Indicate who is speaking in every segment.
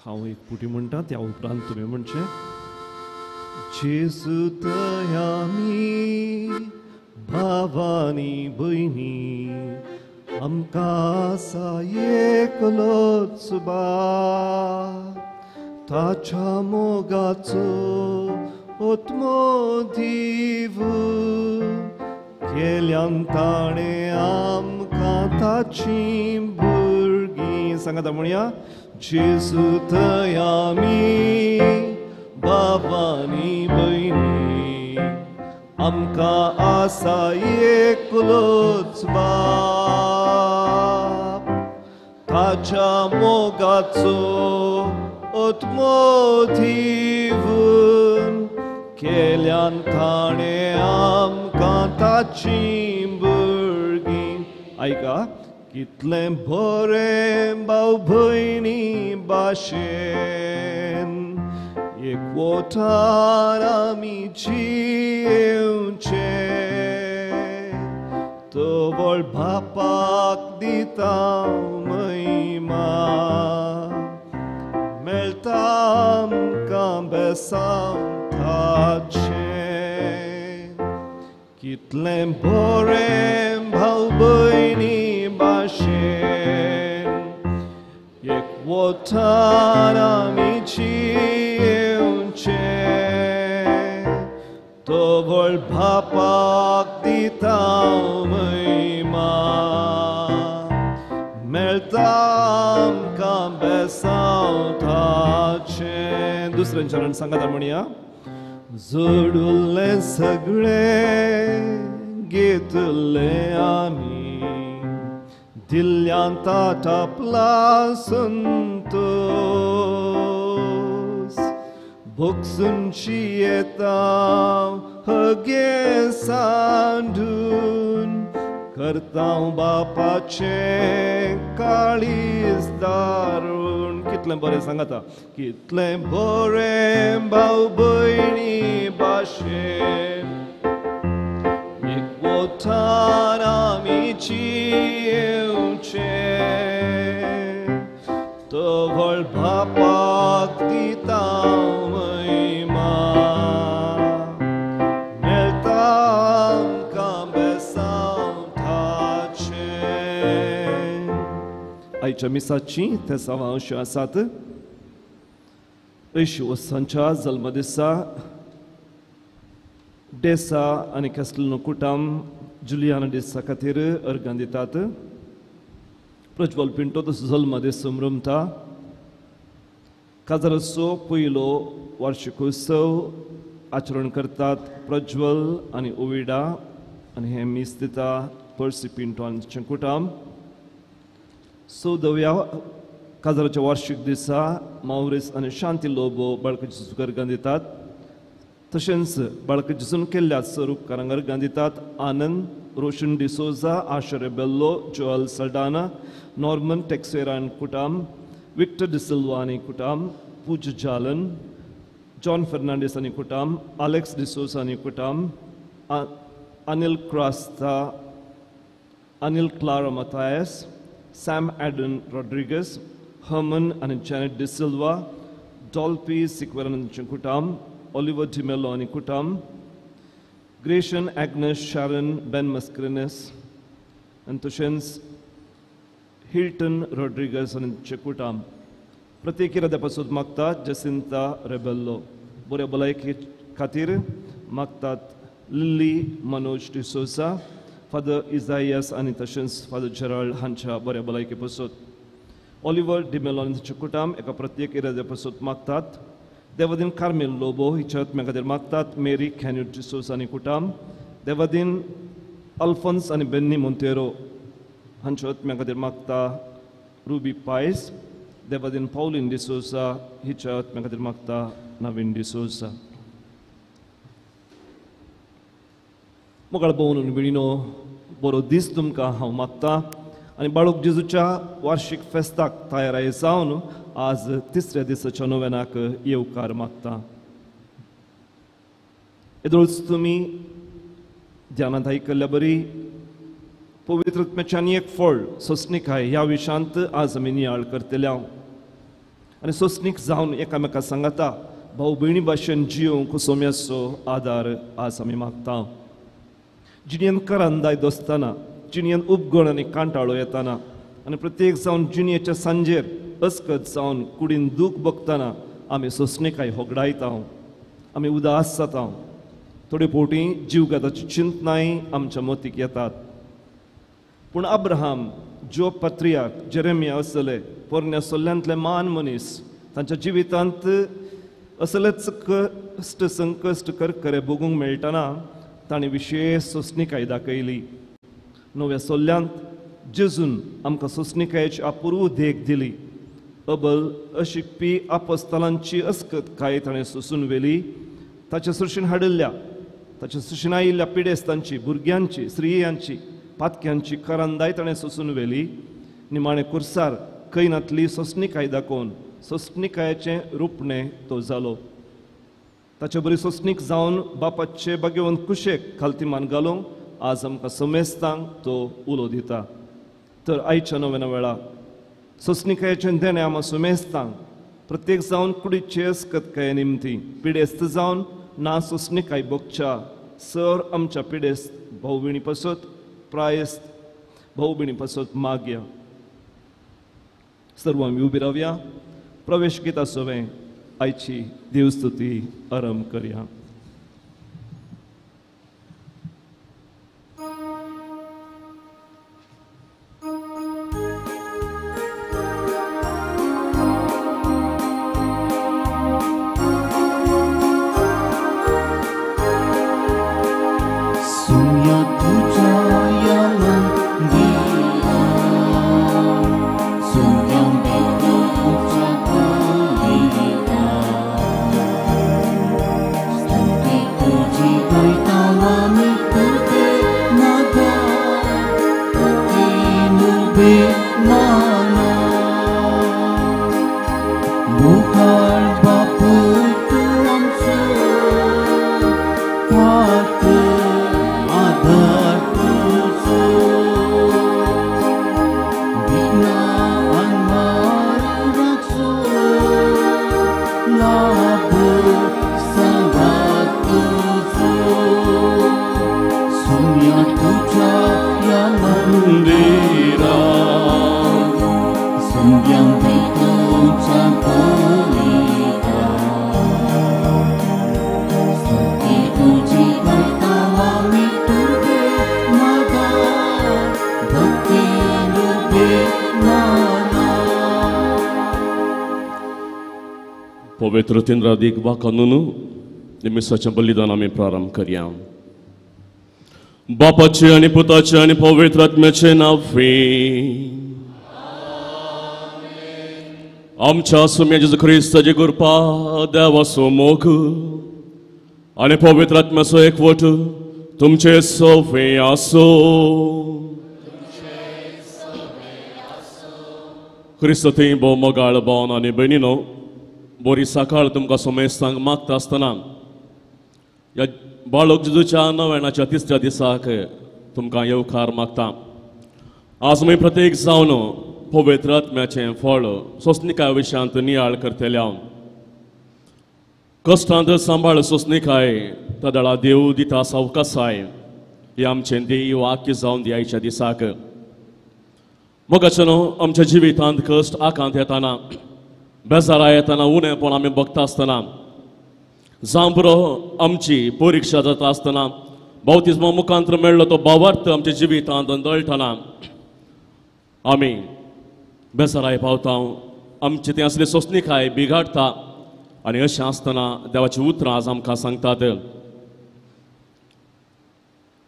Speaker 1: हांव एक पुटी म्हणटा, त्या उपरांत तुमी म्हणचें जेजू थंय आमी भावानी भयणी आमकां आसा एकलोच बाप, ताच्या मोगाचो आत्मो दिवन केल्यान ताणें आमकां ताचीं भुरगीं. सांगात म्हणया जेजू थंय आमी भावानी भयणी आमकां आसा एकलोच बाप, ताच्या मोगाचो आत्मो दिवन केल्यान ताणें आमकां ताचीं भुरगीं. आयका कितलें बरें भाव भयणी भाशेन एकवटान आमी जियेवचें, तवळ बापाक दिता महिमा, मेळटा आमकां बेसांव ताचें. कितलें बरें भाव भयणी भाशेन एकवटान आमी जियेवचें, तवळ बापाक दिता महिमा, मेळटा आमकां बेसांव ताचें. दुसरें चरण सांगात म्हणया जोडुल्लें सगळें घेतलें आमी, दिल्ल्यान ताटापला संतोस, भोगसूनची येता हगे सांडून, करता बापाचें काळीज दारून. कितलें बरें सांगाता, कितलें बरें भाव भयणी भाशेन एकवटान आमी जियेवचें, तवळ बापाक दिता महिमा, मेळटा आमकां बेसांव ताचें. आयच्या मिसाची तेसांव अश्यो आसात. अंयशीं वर्सांच्या जल्मदिसा डेसा आनी कॅस्टलिनो कुटाम जुलियाना डिसा खातीर अर्गां दितात. प्रज्वल पिंटो तसो जल्मदीस समरमता. काजाराचो पयलो वार्षिकोत्सव आचरण करतात प्रज्वल आनी ओविडा आनी हें मीस दिता पर्सी पिंटो आनी कुटाम. 14व्या काजाराच्या वार्षिक दिसा मावरीस आनी शांती लोबो बाळक जेजूक अर्गां दितात. तशेंच बाळक जेजून केल्ल्या सर उपकारांक अर्गां दितात आनंद, रोशन डिसोजा, आशा रेबेल्लो, जोअल सल्डाना, नॉर्मन टेक्सेरा आनी कुटाम, विक्टर डिसिल्वा आनी कुटाम, पूज जालन, जॉन फर्नांडीस आनी कुटाम, आलेक्स डिसोजा आनी कुटाम, Anil Crasta, Anil Clara Mathias, Sam Aden Rodrigues, Herman आनी जॅनेट डिसिल्वा, डॉल्पी सिक्वेरा आनी कुटाम, ऑलिवर डिमेलो आनी कुटाम, ग्रेशन एग्नेस शारन बेन मस्क्रिनस आनी तशेंच हिल्टन रॉड्रिगस आनी कुटाम. प्रत्येक इराद्या पासून मागतात जसिंता रेबेल्लो. बऱ्या भलायके खातीर मागतात लिल्ली मनोज डिसोजा, फादर इजायस आनी तशेंच फादर जेराल्ड हांच्या बऱ्या भलायके पासून. ऑलिवर डिमेलो आनी तांचे कुटाम एका प्रत्येक इराद्या पासून मागतात. देवादीन कार्मेल लोबो हिच्या आत्म्या खातीर मागतात मेरी कॅन्यूट डिसोजा आनी कुटाम. देवादीन अल्फोन्स आनी बेन्नी मोंतेरो हांच्या आत्म्या खातीर मागता रुबी पायस. देवादीन पावलीन डिसोजा हिच्या आत्म्या खातीर मागता नवीन डिसोजा. मोगाळ भोवन भयणीनो, बरो दीस तुमकां हांव मागता आनी बाळूक जेजूच्या वार्षिक फेस्ताक तयाराय जावन आज तिसऱ्या दिसाच्या नोवेनाक येवकार मागता. येदोळच तुमी ध्यानांत आयकल्ल्या बरी पवित्र आत्म्याचें आनी एक फळ सोंसणीकाय ह्या विशांत आज आमी नियाळ करतले. आनी सोंसणीक जावन एकामेका सांगाता भाव भयणी भाशेन जियोंक सोम्याचो आदार आज आमी मागता. जिणेन करंदाय दोसतना, जिणेन उपगण आनी कांटाळो येताना आनी प्रत्येक जावन जिणेच्या सांजेर अस्कत जावन कुडीन दूख बगतना आमी सोंसणीकाय होगडायता, आमी उदास जाता. थोडे फावटी जीवघाताची चिंतनाय आमच्या मतीक येतात. पूण अब्राहम, जोब पात्रियाक, जेरेमिया असले पोरण्या सल्ल्यांतले मान मनीस तांच्या जिवितांत असलेच कश्ट संकश्ट करकरे भोगूंक मेळटना ताणें विशेश सोंसणीकाय दाखयली. नव्या सल्ल्यांत जेजून आमकां सोंसणीकायेची अपूर्व देख दिली. अबल अशिकपी आपस्तलांची अस्कतकाय ताणें सोंसून व्हेली. ताचे सृशीन हाडिल्ल्या, ताचे सृशीन आयिल्ल्या पिडेस्तांची, भुरग्यांची, स्त्रियांची, पातक्यांची करंदाय ताणें सोंसून व्हेली. निमाणें कुर्सार कैनातली सोंसणीकाय दाखोवन सोंसणीकायेचें रुपणें तो जालो. ताचे बरी सोंसणीक जावन बापाचे बागेवन कुशेक खालती मान घालूंक आज आमकां समेस्तांक तो उलो दिता. तर आयच्या नव्या वेळा सोंसणीकायेचें देणें आमकां समेस्तांक प्रत्येक जावन कुडीचे अस्कतकाये निमती पिडेस्त जावन ना सोंसणीकाय भोगच्या सर आमच्या पिडेस्त भाव भयणी पासत, प्रायस्त भाव भयणी पासत मागया. सर्व आमी उबी रावया. प्रवेश गीता सवें आयची देवस्तुती आरंभ करया.
Speaker 2: पवित्र तिंद्रादीक वाकानून निमिसाचें बलिदान आमी प्रारंभ करया. बापाचें आनी पुताचें आनी पवित्र आत्म्याचें नांव. आमच्या सुम्या जेजू क्रिस्ताचे कृपा, देवाचो मोग आनी पवित्र आत्म्याचो एकवट तुमचे सवे आसो. क्रिस्त थंय भोव मोगाळ भावन आनी भयणीनो, बरी सकाळ तुमकां समेस्तांक मागता आसतना ह्या बाळक जेजूच्या नव्याणाच्या तिसऱ्या दिसाक तुमकां येवकार मागता. आज आमी प्रत्येक जावन पवित्र आत्म्याचें फळ सोंसणीकाय विशयांत नियाळ करतले. कश्टांत सांबाळ सोंसणीकाय तदळा देव दिता सावकासाय हें आमचें देव वाक्य जावन दी आयच्या दिसाक. मोगाचें न्हू, आमच्या जिवितांत कश्ट आकांत येताना, बेजारा येताना, उणेपण आमी बगता आसतना, जांबरो आमची परिक्षा जाता आसतना, बावतिज्मा मुखांत मेळ्ळो तो भावार्थ आमच्या जिवितांत दळटना आमी बेजाराय पावता, आमची ती आसली सोंसणीकाय बिगाडटा. आनी अशें आसतना देवाची उतरां आज आमकां सांगतात,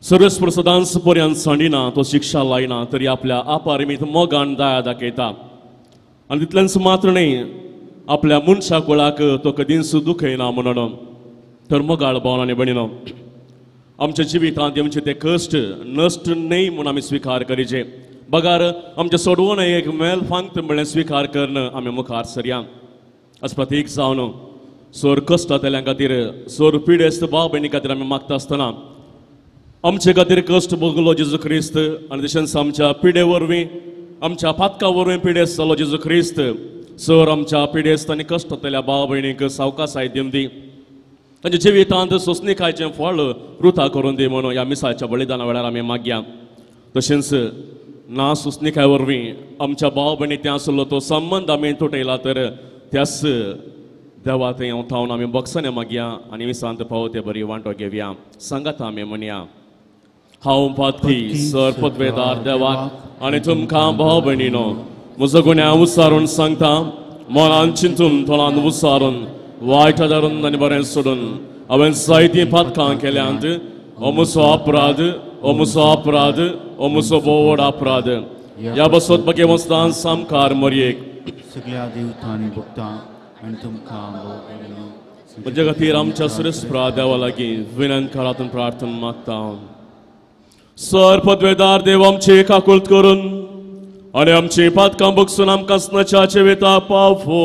Speaker 2: सर्वेस्पर सदांच पर्यंत सांडिना, तो शिक्षा लायना, तरी आपल्या आपारिमीत मोगान दया दाखयता. आनी तितलेंच मात्र न्हय, आपल्या मनशा कुळाक तो कदींच दुखयना म्हणून. तर मोगाळ भावन आनी भयणीनो, आमच्या जिवितांत येवचे ते कश्ट नश्ट न्हय म्हूण आमी स्विकार करीचे, बगार आमचें सोडवण एक मेल फांत म्हळ्यार स्विकार करून आमी मुखार सरया. आज प्रतीक जावन सोर कश्टांतल्या खातीर, सोर पिडेस्त भाव भयणी खातीर आमी मागता आसतना आमचे खातीर कश्ट भोगलो जेजू क्रिस्त आनी तशेंच आमच्या पिडे वरवीं, आमच्या पातका वरवीं पिडेस्त जालो जेजू क्रिस्त, सर आमच्या पिडेस्त आनी कश्टांतल्या भाव भयणींक सावकासाय दिवन दी, तांच्या जिवितांत सोंसणीकायचें फळ रुथा करून दी म्हणून ह्या मिसाच्या बलिदाना वेळार आमी मागया. तशेंच ना सोंसणीकाय वरवीं आमच्या भाव भयणी त्या आसलो तो संबंद आमी तुटयला तर त्याच देवा थंय थावन आमी बक्षाने मागया आनी मिसांत पावो ते बरी वांटो घेवया. सांगात आमी म्हणया, हांव पाथी सर पदवेदार देवाक आनी तुमकां भाव भयणीनो म्हजो गुन्यांव उसारून सांगता, मनान चिंतून तोंडान उसारून वायट धरून आनी बरें सोडून हांवें जायतीं पातकां केल्यांत. हो म्हजो अपराध, हो म्हजो अपराध, हो म्हजो भोव व्हड अपराध. ह्या बसत बगे वचतान सामकार मरयेक
Speaker 3: सगळ्या देवतांनी भोगता आनी तुमकां
Speaker 2: म्हजे खातीर आमच्या सुरेस्प्रा देवा लागीं विनंत करातून प्रार्थना मागता. सर पदवेदार देव आमची काकुळत करून आनी आमची पातकां बगसून आमकां स्नाच्या जिविता पावो.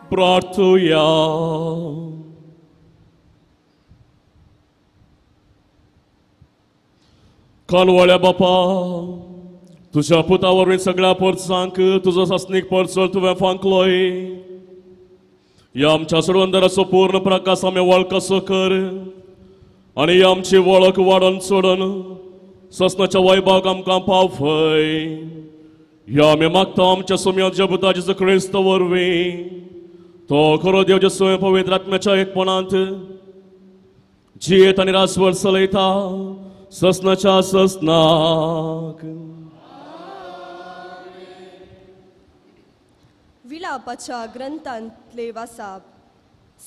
Speaker 2: प्रार्थुया. कालवळ्या बापा, तुज्या पुता वरवीं सगळ्या परसांक तुजो सासणीक परसळ तुवें फांकलोय. ह्या आमच्या सोडवंदराचो पूर्ण प्रकाश आमी वळखसो कर आनी आमची वळख वाडोवन सोडून ससनाच्या वैभाग आमकां पावय. ह्या आमी मागता आमच्या सोम्या पुता जेजू क्रिस्त वरवीं, तो खरो देव जेजू पवित्र आत्म्याच्या एकपणांत जियेत आनी रासवर चलयता ससनाच्या ससनाक.
Speaker 4: विलापाच्या ग्रंथांतले वासाप.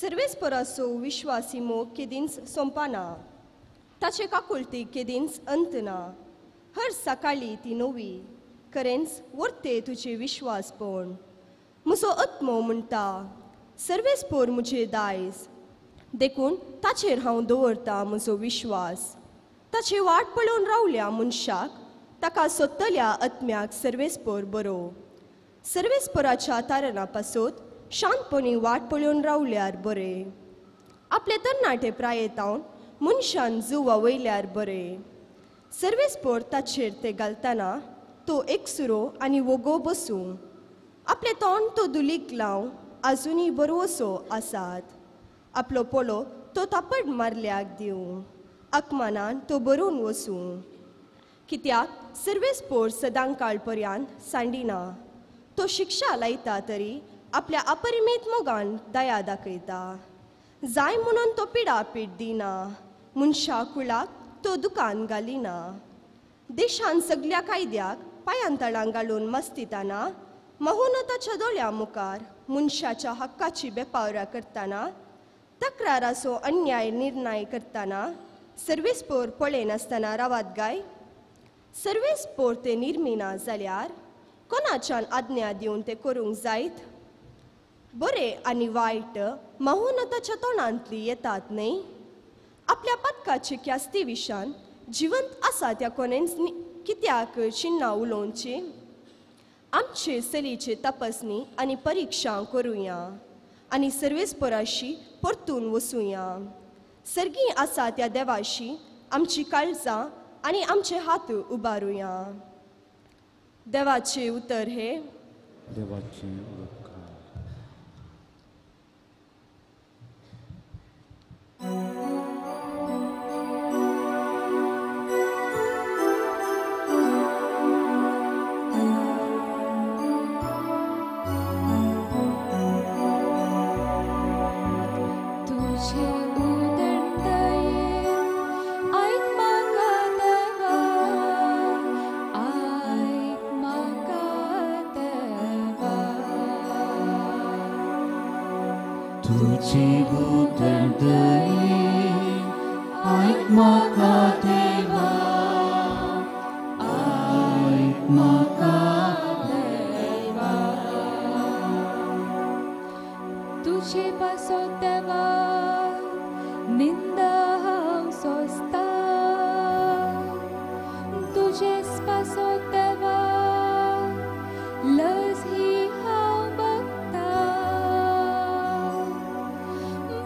Speaker 4: सर्वेस्पराचो विश्वासी मोग केदींच सोंपना, ताचे काकुळटी केदींच अंत ना. हर सकाळी ती नवी खरेंच वर्ते तुजे विश्वासपण. म्हजो आत्मो म्हणटा सर्वेस्पोर म्हजे दायज, देखून ताचेर हांव दवरता म्हजो विश्वास. ताची वाट पळोवन रावल्या मनशाक, ताका सोदतल्या आत्म्याक सर्वेस्पोर बरो. सर्वेस्पोराच्या तारणा पासत शांतपणी वाट पळोवन रावल्यार बरें. आपले तरणाटे प्रायेतावन मनशान जुवा वयल्यार बरें. सर्वेस्पोर ताचेर ते घालतना तो एकसुरो आनी वोगो बसूं, आपलें तोंड तो दुलीक लावं आजुनूय बरोसो आसात. आपलो पोलो तो तापड मारल्याक दिवं, अकमानान तो बरोवन वसूं. कित्याक सर्वेस्पोर सदांकाळ पर्यंत सांडिना, तो शिक्षा लायता तरी आपल्या अपरिमेत मोगान दया दाखयता. जाय म्हणून तो पिडापीड दिना, मनशा कुळाक तो दुकान घालिना. देशान सगल्या कायद्याक पांयांतळां घालून मस्तिताना, महोनताच्या दोळ्या मुखार मनशाच्या हक्काची बेपावरा करतना, तक्राराचो अन्याय निर्णय करतना सर्वेस्पोर पळयनासतना रावात गाय. सर्वेस्पोर ते निर्मिना जाल्यार कोणाच्यान आज्ञा दिवन ते करूंक जायत? बरें आनी वायट महोनताच्या तोंडांतली येतात न्हय? आपल्या पदकाचे ख्यास्ती विशान जिवंत आसा त्या कोणेंच कित्याक चिन्नां उलोवची? आमचे सलीचे तपासणी आनी परिक्षा करुया आनी सर्वेस्पोराशी परतून वसुया. सर्गी आसा त्या देवाशी आमची काळजां आनी आमचे हात उबारुया. देवाचे उतर हे
Speaker 3: देवाचे उपकार.
Speaker 5: तुझे उदंडये
Speaker 3: तुझी उदंदये आयक म्हाका देवा, आयक म्हाका देवा.
Speaker 5: तुझे पासत देवा निंदा हांव सोंसता, तुजेच पासत देवा लज ही हांव बघता.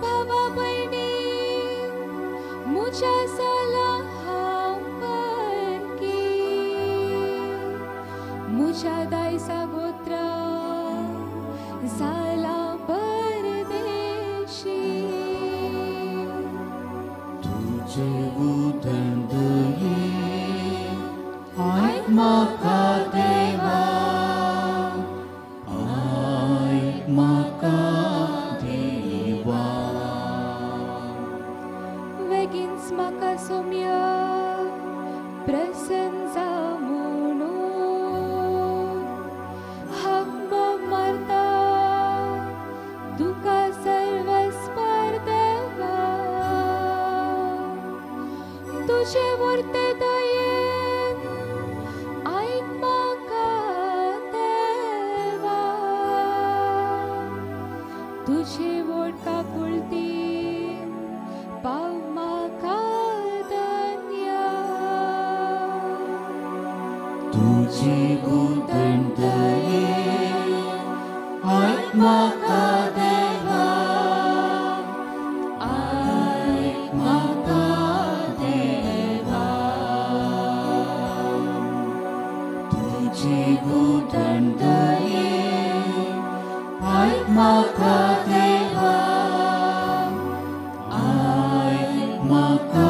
Speaker 5: भावा भयणी म्हज्या जाला हांव परकी, म्हज्या दायजा गोत्रा जाला परदेशी.
Speaker 3: तुझे उदंदये आयक म्हाका देवा, आयक म्हाका देवा.
Speaker 5: वेगींच म्हाका सोम्या प्रसन्न जा म्हणून हांव मारता तुका सर्वस्पर देवा. तुजे वर्ते दयेन आयक म्हाका देवा, तुजे व्हड काकुळटीन पाव म्हाका धन्या.
Speaker 3: तुझी उदंदये आयक म्हाका देवा, आयक म्हाका देवा. तुझी उदंदये आयक म्हाका देवा, आयक म्हाका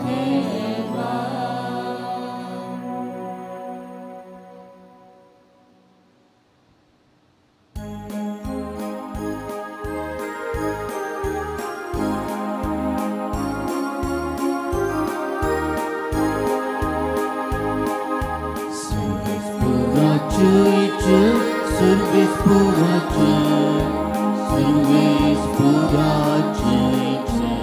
Speaker 3: देवा. Service pura jai, service pura jai jai.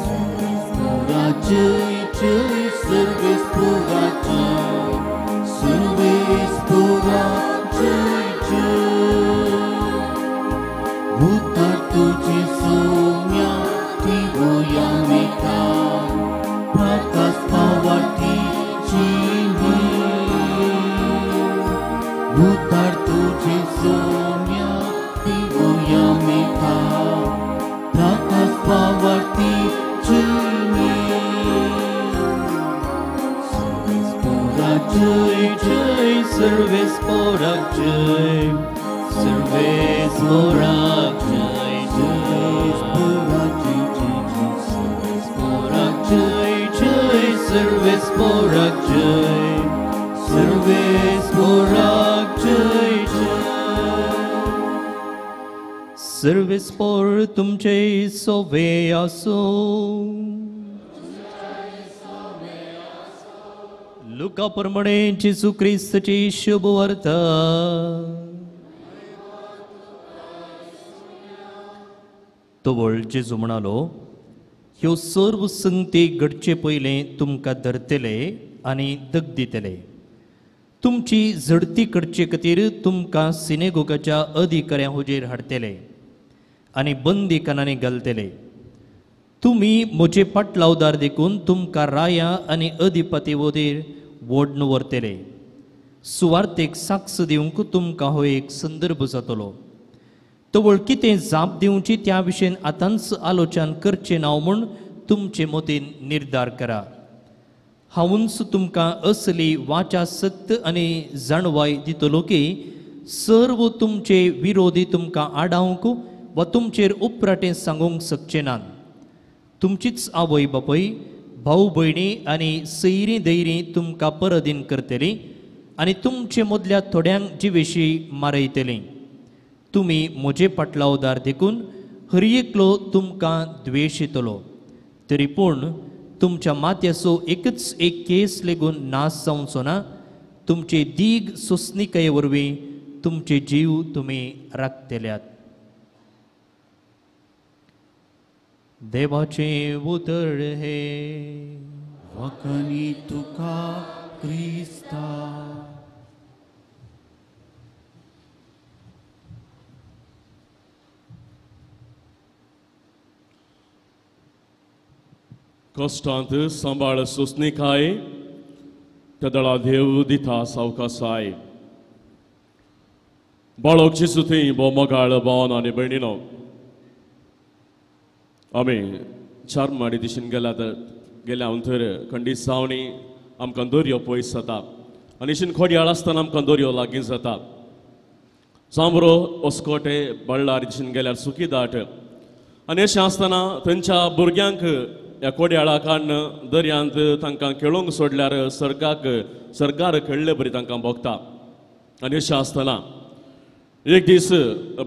Speaker 3: Service pura jai jai, service pura jai, service pura jai jai. उतर तुझी सोम्या दिवया मेटा, प्रकाश पावती चिनी. उतर तुझे सोम्या दिवया मेटा, प्रकाश पावती चिनी. सर्वेस पोरा जय जय, सर्वेस पोरा जय, सर्वेस पोरा जय जय, पोरा जय जय जय, सर्वेस पोरा जय जय, सर्वेस पोरा जय, सर्वेस पोरा जय जय.
Speaker 6: सर्वेस पोर तुमचे सोवे आसो. लुका प्रमाणे जेजू क्रिस्ताची शुभ वार्ता. तोवळ जेजू म्हणालो, ह्यो सर्व संगती घडचे पयलें तुमकां धरतले आनी दग दितले. तुमची झडती करचे खातीर तुमकां सिनेगोगाच्या अधिकाऱ्यां हुजेर हाडटले आनी बंदीखानांनी घालतले. तुमी म्हजे पाटलावदार देखून तुमकां राया आनी अधिपती वोदेर वोडन व्हरतले. सुवार्थेक साक्ष दिवंक तुमकां हो एक संदर्भ जातलो. तवळ कितें जाप दिवची त्या विशयन आतांच आलोचन करचें ना म्हूण तुमचे मतीन निर्धार करा. हांवूच तुमकां असली वाचा सक्त आनी जाणवाय दितलो की सर्व तुमचे विरोधी तुमकां आडावंक वा तुमचेर उपराटें सांगूंक शकचे नात. तुमचीच आवय बापूय, भाव भयणी आनी सैरीं दैरीं तुमकां परदीन करतलीं आनी तुमचे मदल्या थोड्यांक जिवेशी मारयतलीं. तुमी म्हजे पाटलावदार देखून हर एकलो तुमकां द्वेश येतलो. तरी पूण तुमच्या माथ्याचो एकच एक केस लेगून नाश जावचो ना. तुमचे दीग सोंसणीकाये वरवीं तुमचे जीव तुमी राखतल्यात. देवाचें उतर हे
Speaker 3: वखनी तुका क्रिस्ता.
Speaker 2: कश्टांत सांबाळ सोंसणीकाय तेदळा देव दिता सावकासाय. बाळक जेजू थंय भोव मोगाळ भावन आनी भयणीनो, आमी चारमाडी दिशेन गेल्यात गेल्या अंतर खंडीत सावणी आमकां दर्यो पयस जाता आनी अशीन खोडयाळ आसतना आमकां दर्यो लागीं जाता. चांबरो अस्कोटे बल्लारी दिशेन गेल्यार सुकी दाट आनी अशें आसतना थंयच्या भुरग्यांक ह्या कोडयाळा काडून दर्यांत तांकां खेळोंक सोडल्यार सर्गाक सर्गार खेळ्ळे बरी तांकां भोगता. आनी अशें आसतना एक दीस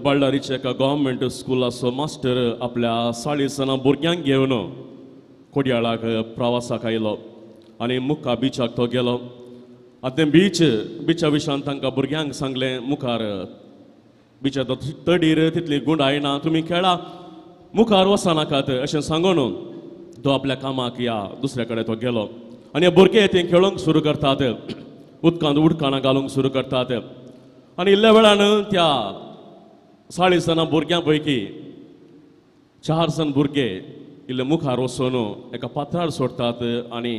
Speaker 2: बल्लारीच्या एका गव्हर्मेंट स्कुलाचो मास्टर आपल्या 40 जाणां भुरग्यांक घेवन कोडयाळाक प्रवासाक आयलो आनी मुक्का बिचाक तो गेलो. आनी तें बिचा विशयान तांकां भुरग्यांक सांगलें, मुखार बिचा तडीर तितली गुंडाय ना, तुमी खेळा, मुखार वचनाकात अशें सांगून तो आपल्या कामाक या दुसऱ्या कडेन तो गेलो. आनी हे भुरगे ते खेळोंक सुरू करतात, उदकांत उडकाणां घालूंक सुरू करतात. आनी इल्ल्या वेळान त्या 40 जाणां भुरग्यां पैकी 4 जाण भुरगे इल्ले मुखार वचून एका पात्रार सोडटात आनी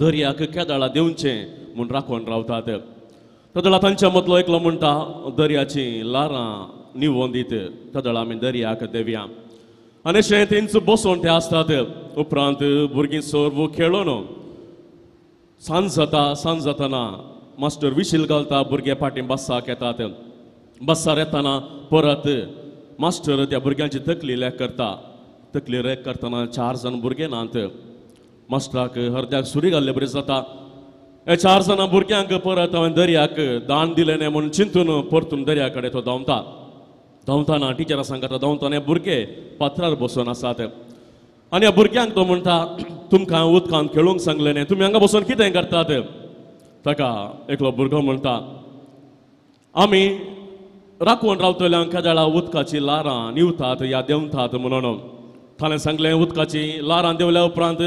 Speaker 2: दर्याक केदाळा देंवचें म्हूण राखून रावतात. तेदळा तांच्या मदलो एकलो म्हणटा, दर्याचीं ल्हारां निवोन दीत तेदळा आमी दर्याक देवया. आनी अशें तेंच बसोवन ते आसतात. उपरांत भुरगीं सर्व खेळोन सांज जाता. सांज जातना मास्टर विशील घालता, भुरगे फाटीं बसाक येतात. बसार येतना परत मास्टर त्या भुरग्यांची तकली लेख करता. तकली रेक करतना 4 जाण भुरगे नात. मास्टराक हरद्याक सुरी घाल्ले बरी जाता. ह्या 4 जाणां भुरग्यांक परत हांवें दर्याक दान दिलें न्ही म्हूण चिंतून परतून दर्या कडेन तो धांवता. धांवतना टिचरा सांगता, धांवतना भुरगे पात्रार बसून आसात आनी ह्या भुरग्यांक तो म्हणटा, तुमकां उदकांत खेळूंक सांगलें न्ही, तुमी हांगा बसून कितें करतात? ताका एकलो भुरगो म्हणटा, आमी राखून रावतल्यांक केदळा उदकाचीं ल्हारां निवतात या देंवतात म्हणून. ताणें सांगलें, उदकाचीं ल्हारां देंवल्या उपरांत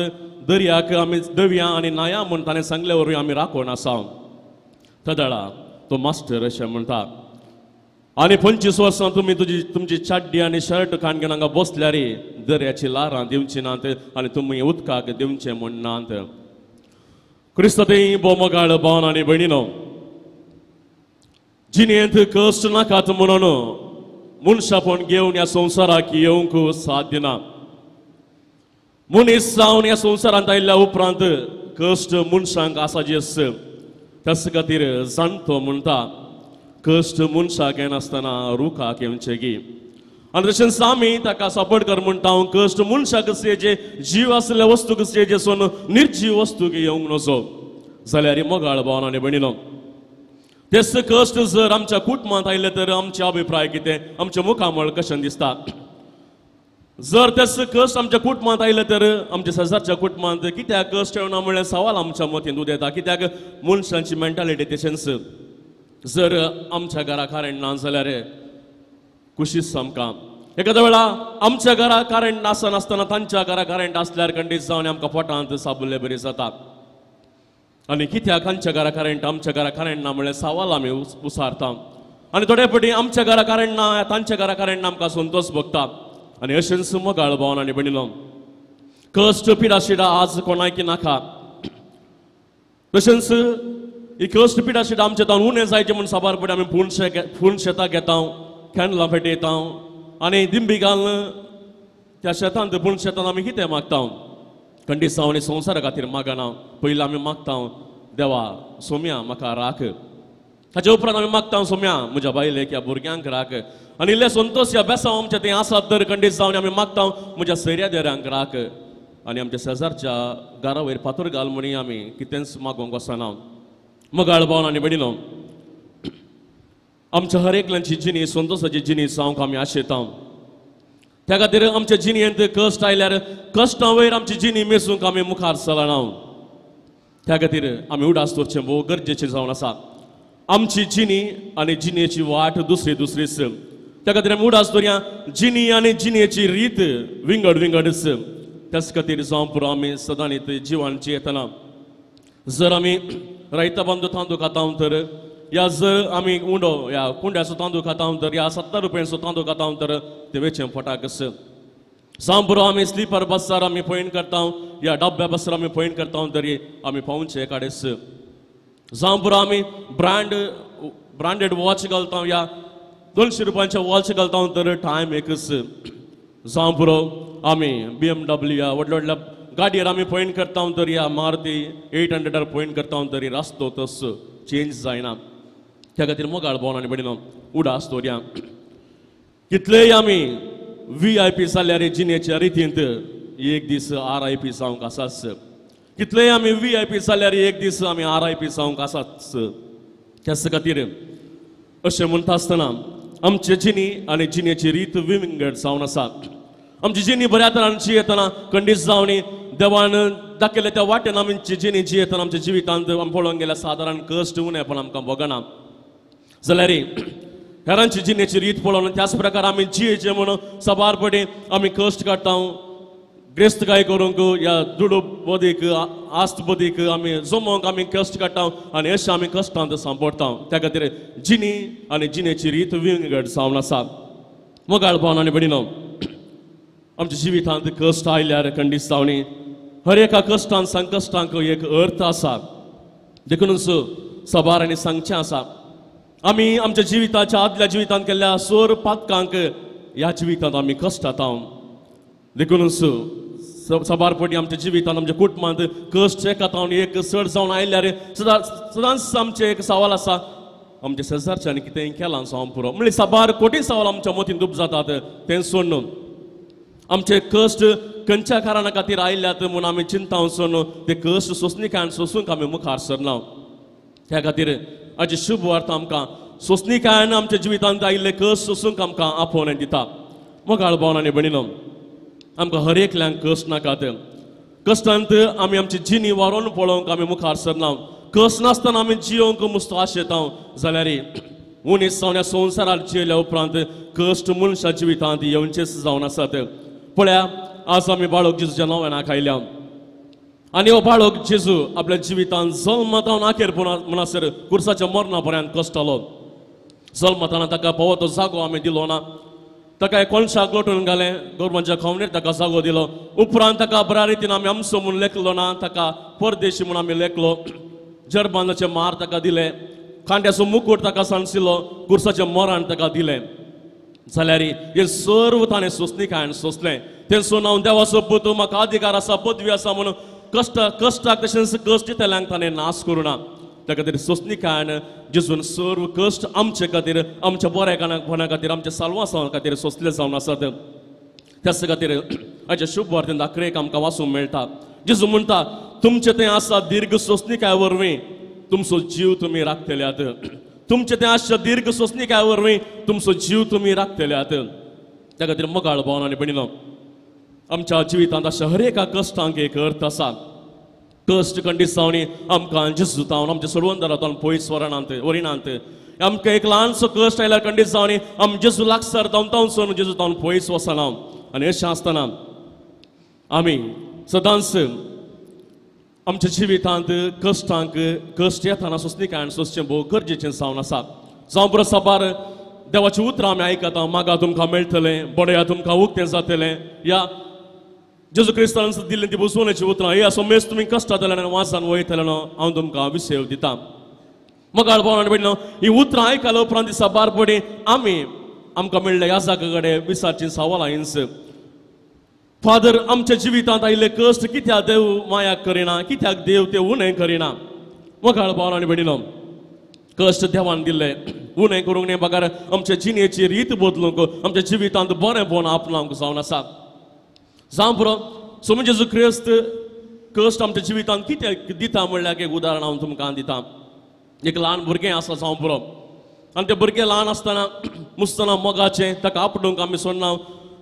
Speaker 2: दर्याक आमी देवया आनी न्हाया म्हूण ताणें सांगले वरवीं आमी राखून आसा. तेदळा तो मास्टर अशें म्हणटा, आनी 25 वर्सां तुमी तुमची चाड्डी आनी शर्ट काण घेवन हांगा बसल्यार दर्याची ल्हारां दिवची नात आनी तुमी उदकाक दिवचें म्हूण नात. क्रिस्त थंय भोव मोगाळ भावन आनी भयणीनो, जिणेंत कश्ट नाकात म्हणून मनशापण घेवन ह्या संवसाराक येवंक साध्य ना. मनीस जावन ह्या संवसारांत आयिल्ल्या उपरांत कश्ट मनशांक आसाचेच. त्याच खातीर जाणटो म्हणटा, कश्ट मनशाक येनासतना रुखाक येवचें गी. आनी तशेंच आमी ताका सपोर्ट कर म्हणटा, कश्ट मनशाक जे जीव आसलेल्या वस्तूक जे सोन निर्जीव वस्तूक येवंक नजो. जाल्यार मोगाळ भावन आनी भयणीनो, तेच कश्ट जर आमच्या कुटुंबांत आयले तर आमचे अभिप्राय कितें, आमचें मुखामळ कशें दिसता? जर तेच कश्ट आमच्या कुटुंबांत आयले तर आमच्या शेजारच्या कुटुंबांत कित्याक कश्ट येवना म्हणलें सवाल आमच्या मतींत उदेता. कित्याक मनशांची मेंटालिटी तशेंच. जर आमच्या घरा कारण ना जाल्यार कुशीच आमकां. एखाद्या वेळा आमच्या घरा करंट नासतना तांच्या घरा करंट आसल्यार खंडीत जावन आमकां पोटांत साबुल्ले बरी जाता. आनी कित्याक तांच्या घरा करंट आमच्या घरा करंट ना म्हणल्यार सवाल आमी उसारता. आनी थोडे फावटी आमच्या घरा करंट ना तांच्या घरा करंट ना आमकां संतोश भोगता. आनी अशेंच मोगाळ भावन आनी भयणीनो, कश्ट पिडाशिडा आज कोणाकी नाका. तशेंच ही कश्ट पिडाशिडा आमच्या तावन उणें जायचें म्हूण साबार फावटी आमी पूण शेतां घेता, कॅन्डलां पेटयता आनी दिंबी घालून त्या शेतांत पूण शेतांत आमी कितें मागता? खंडीत आनी संवसारा खातीर मागना. पयलीं आमी मागता, देवा सोम्या म्हाका राख. ताचे उपरांत आमी मागता, सोम्या म्हज्या बायलेक ह्या भुरग्यांक राख. आनी इल्ले संतोश ह्या बेसांव आमच्या थंय आसात तर खंडीत जावन आमी मागता, म्हज्या सैऱ्या देऱ्यांक राख. आनी आमच्या शेजारच्या घरा वयर फातर घाल म्हणी आमी कितेंच मागोवंक वचना. मोगाळ भावन आनी भयणीनो, आमच्या हर एकल्यांची जिणी संतोशाची जिणी जावंक आमी आशेता. त्या खातीर आमच्या जिणेंत कश्ट आयल्यार कश्टां वयर आमची जिणी मेजूंक आमी मुखार सरना. त्या खातीर आमी उडास दवरचें भोव गरजेचें जावन आसा. आमची जिणी आनी जिणेची वाट दुसरी दुसरीच. त्या खातीर आमी उडास दवरया जिणी आनी जिणेची रीत विंगड विंगडच. त्याच खातीर जावं पुरो आमी सदांच जिवान जियेतना जर आमी रायता बांदू तांदूळ खाता तर या जर आमी उंडो या कुंड्याचो तांदूळ खाता तर या 70 रुपयांचो तांदूळ खाता तर ते वेचें फटाकस. जावं पुरो आमी स्लीपर बसार आमी पयण करता या डब्या बसार आमी पयण करता तरी आमी पावचे काडेस. जावं पुरो आमी ब्रांडेड वॉच घालता या 200 रुपयांचे वॉच घालता तर टायम एकच. जावं पुरो आमी BMW या व्हडल्या व्हडल्या गाडयेर आमी पयण करता तर या मारुती 800 पयण करता तरी रस्तो तस चेंज जायना. त्या खातीर मोगाळ भोवन आनी भयणीनो उडास दवरया कितलेय आमी VIP जाल्यार जिणेच्या रितींत एक दीस RIP जावंक आसाच. कितलेय आमी VIP जाल्यार एक दीस आमी RIP जावंक आसाच. त्याच खातीर अशें म्हणटा आसतना आमचे जिणी आनी जिणेची रीत विंगड जावन आसा. आमची जिणी बऱ्या तरान जियेतना खंडीत जावन देवान दाखयल्या त्या वाटेन आमची जिणी जियेतना आमच्या जिवितांत आमी पळोवंक गेल्यार सादारण कश्ट उणें पण आमकां भोगना. जाल्यार हेरांची जिणेची रीत पळोवन त्याच प्रकार आमी जियेचे म्हणून साबार पटी आमी कश्ट काडटा ग्रेस्तकाय करूंक या दुडू बदीक आस्त बदीक आमी जमोवंक आमी कश्ट काडटा आनी अशें आमी कश्टांत सांपडटा. त्या खातीर जिणी आनी जिणेची रीत विंगड जावन आसा. मोगाळ भावन आनी भयणीनो आमच्या जिवितांत कश्ट आयल्यार खंडीत जावनी हर एका कश्टान संकश्टांक एक अर्थ आसा. देखूनच साबार आनी सांगचें आसा आमी आमच्या जिविताच्या आदल्या जिवितांत केल्ल्या सोर पातकांक ह्या जिवितांत आमी कश्टाता. देखूनच साबार पटी आमच्या जिवितांत आमच्या कुटुंबांत कश्ट एका तावन एक चड जावन आयल्यार सदांच आमचें एक सवाल आसा आमच्या शेजारच्यान कितेंय केलां जावं पुरो म्हणल्यार साबार कोटी सवाल आमच्या मतींत उब जातात. तें सोडून आमचे कश्ट खंयच्या कारणा खातीर आयल्यात म्हूण आमी चिंता वचून ते कश्ट सोंसणीकायन सोंसूंक आमी मुखार सरना. त्या खातीर आजी शुभ वार्ता आमकां सोंसणीकायन आमच्या जिवितांत आयिल्ले कश्ट सोंसूंक आमकां आपोवणें दिता. मोगाळ भावन आनी भयणीनो आमकां हर एकल्यांक कश्ट नाकात. कश्टांत आमी आमची जिणी वारोवन पळोवंक आमी मुखार सरना. कश्ट नासतना आमी जियोवंक मुस्तो आशेता जाल्यार उणीस जावन ह्या संवसारार जियेल्या उपरांत कश्ट मनशा जिवितांत येवचेच जावन आसात. पळया आज आमी बाळक जेजूच्या नव्यान खायल्या आनी हो बाळक जेजू आपल्या जिवितांत जल्मतावन आखेर म्हणसर कुर्साच्या मरणा पर्यंत कश्टालो. जल्मताना ताका फावो तो जागो आमी दिलो ना. ताका कोणशाक लोटून घालें गोरवांच्या खावणेर ताका जागो दिलो. उपरांत ताका बऱ्या रितीन आमी आमचो म्हूण लेखलो ना ताका परदेशी म्हूण आमी लेखलो. जरबांदाचे मार ताका दिले कांट्याचो मुकूट ताका सांडशिलो कुर्साचें मरण ताका दिलें. जाल्यार हें सर्व ताणें सोंसणीकायन सोंसलें. तें सोडून हांव देवाचो पूत म्हाका अधिकार आसा पदवी आसा म्हणून कश्टाक तशेंच कश्ट दितल्यांक ताणें नाश करूं ना. त्या खातीर सोंसणीकायन जेजून सर्व कश्ट आमचे खातीर आमच्या बऱ्यापणा खातीर आमच्या साल्वासां खातीर सोंसले जावन आसात. त्याच खातीर हाच्या शुभ वार्तेन आखरेक आमकां वाचूंक मेळटा. जेजू म्हणटा तुमचें तें आसा दीर्घ सोंसणीकाय वरवीं तुमचो जीव तुमी राखतल्यात. तुमचें तें आसच्या दीर्घ सोंसणीकाय वरवीं तुमचो जीव तुमी राखतल्यात. त्या खातीर मोगाळ भावन आनी भयणीनो आमच्या जिवितांत अशा हर एका कश्टांक एक अर्थ आसा. कश्ट खंडीत जावनी आमकां जेजू तावन आमच्या सोडवंदारांत पयस वरिनात. आमकां एक ल्हानसो कश्ट आयल्यार खंडीत जावनी आमी जेजू लागसार धांवतावन सोडून जेजू तावन पयस वचना. आनी अशें आसतना आमी सदांच आमच्या जिवितांत कश्टांक कश्ट येतना सोंसणीकायन सोंसचें भोव गरजेचें जावन आसा. जावं पुरो साबार देवाचीं उतरां आमी आयकता मागा तुमकां मेळटलें बडया तुमकां उक्तें जातलें या जेजू क्रिस्तान दिल्ली ती बुजवणेची उतरां हे असो मेज तुमी कश्टांतले आनी वासान वयतले न्हू हांव तुमकां विशेव दिता. मोगाळ भाव आनी भयणीनो ही उतरां आयकल्या उपरांत दिसा बार पडी आमी आमकां मेळ्ळ्या ह्या जागा कडेन विचारचीं सवालां हिंस. फादर आमच्या जिवितांत आयिल्ले कश्ट कित्याक देव माया करिना कित्याक देव ते उणें करिना. मोगाळ भाव आनी भयणीनो कश्ट देवान दिल्ले उणें करूंक न्ही बगर आमच्या जिणेची रीत बदलूंक आमच्या जिवितांत बरेंपण आपणावंक जावन आसा. जावं पुरो सोमू जेजू क्रिस्त कश्ट आमच्या जिवितांत कित्याक दिता म्हणल्यार एक उदाहरण हांव तुमकां दिता. एक ल्हान भुरगें आसा जावं पुरो आनी तें भुरगें ल्हान आसतना मुसतना मोगाचें ताका आपडूंक आमी सोडना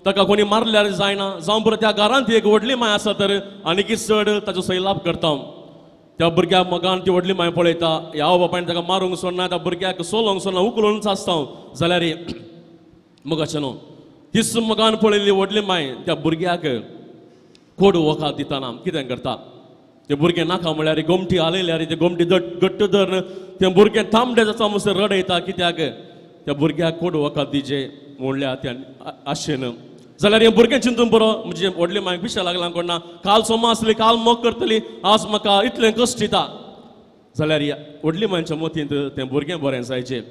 Speaker 2: ताका कोणी मारल्यार जायना. जावं पुरो त्या घरांत एक व्हडली माय आसा तर आनीक चड ताचो सैलाप करता. त्या भुरग्याक मोगान ती व्हडली माय पळयता ह्या बापायन ताका मारूंक सोडना त्या भुरग्याक सोलोंक सोडना उखलूनच आसता जाल्यार मोगाचें न्हू तीच मोगान पळयल्ली व्हडली माय त्या भुरग्याक कोड वखद दितना कितें करता ते भुरगें नाका म्हळ्यार गोमटी हालयल्यार ते गोमटी घट्ट धरून तें भुरगें तांबडें जाता म्हणसर रडयता कित्याक त्या भुरग्याक कोड वखद दिजे म्हणल्यार त्या आशेन जाल्यार हें भुरगें चिंतून बरो म्हणजे व्हडले मायक पिशा लागला कोण ना काल सोमा आसली काल मोग करतली आज म्हाका इतलें कश्ट दिता जाल्यार व्हडली मायच्या मतींत तें भुरगें बरें जायचें.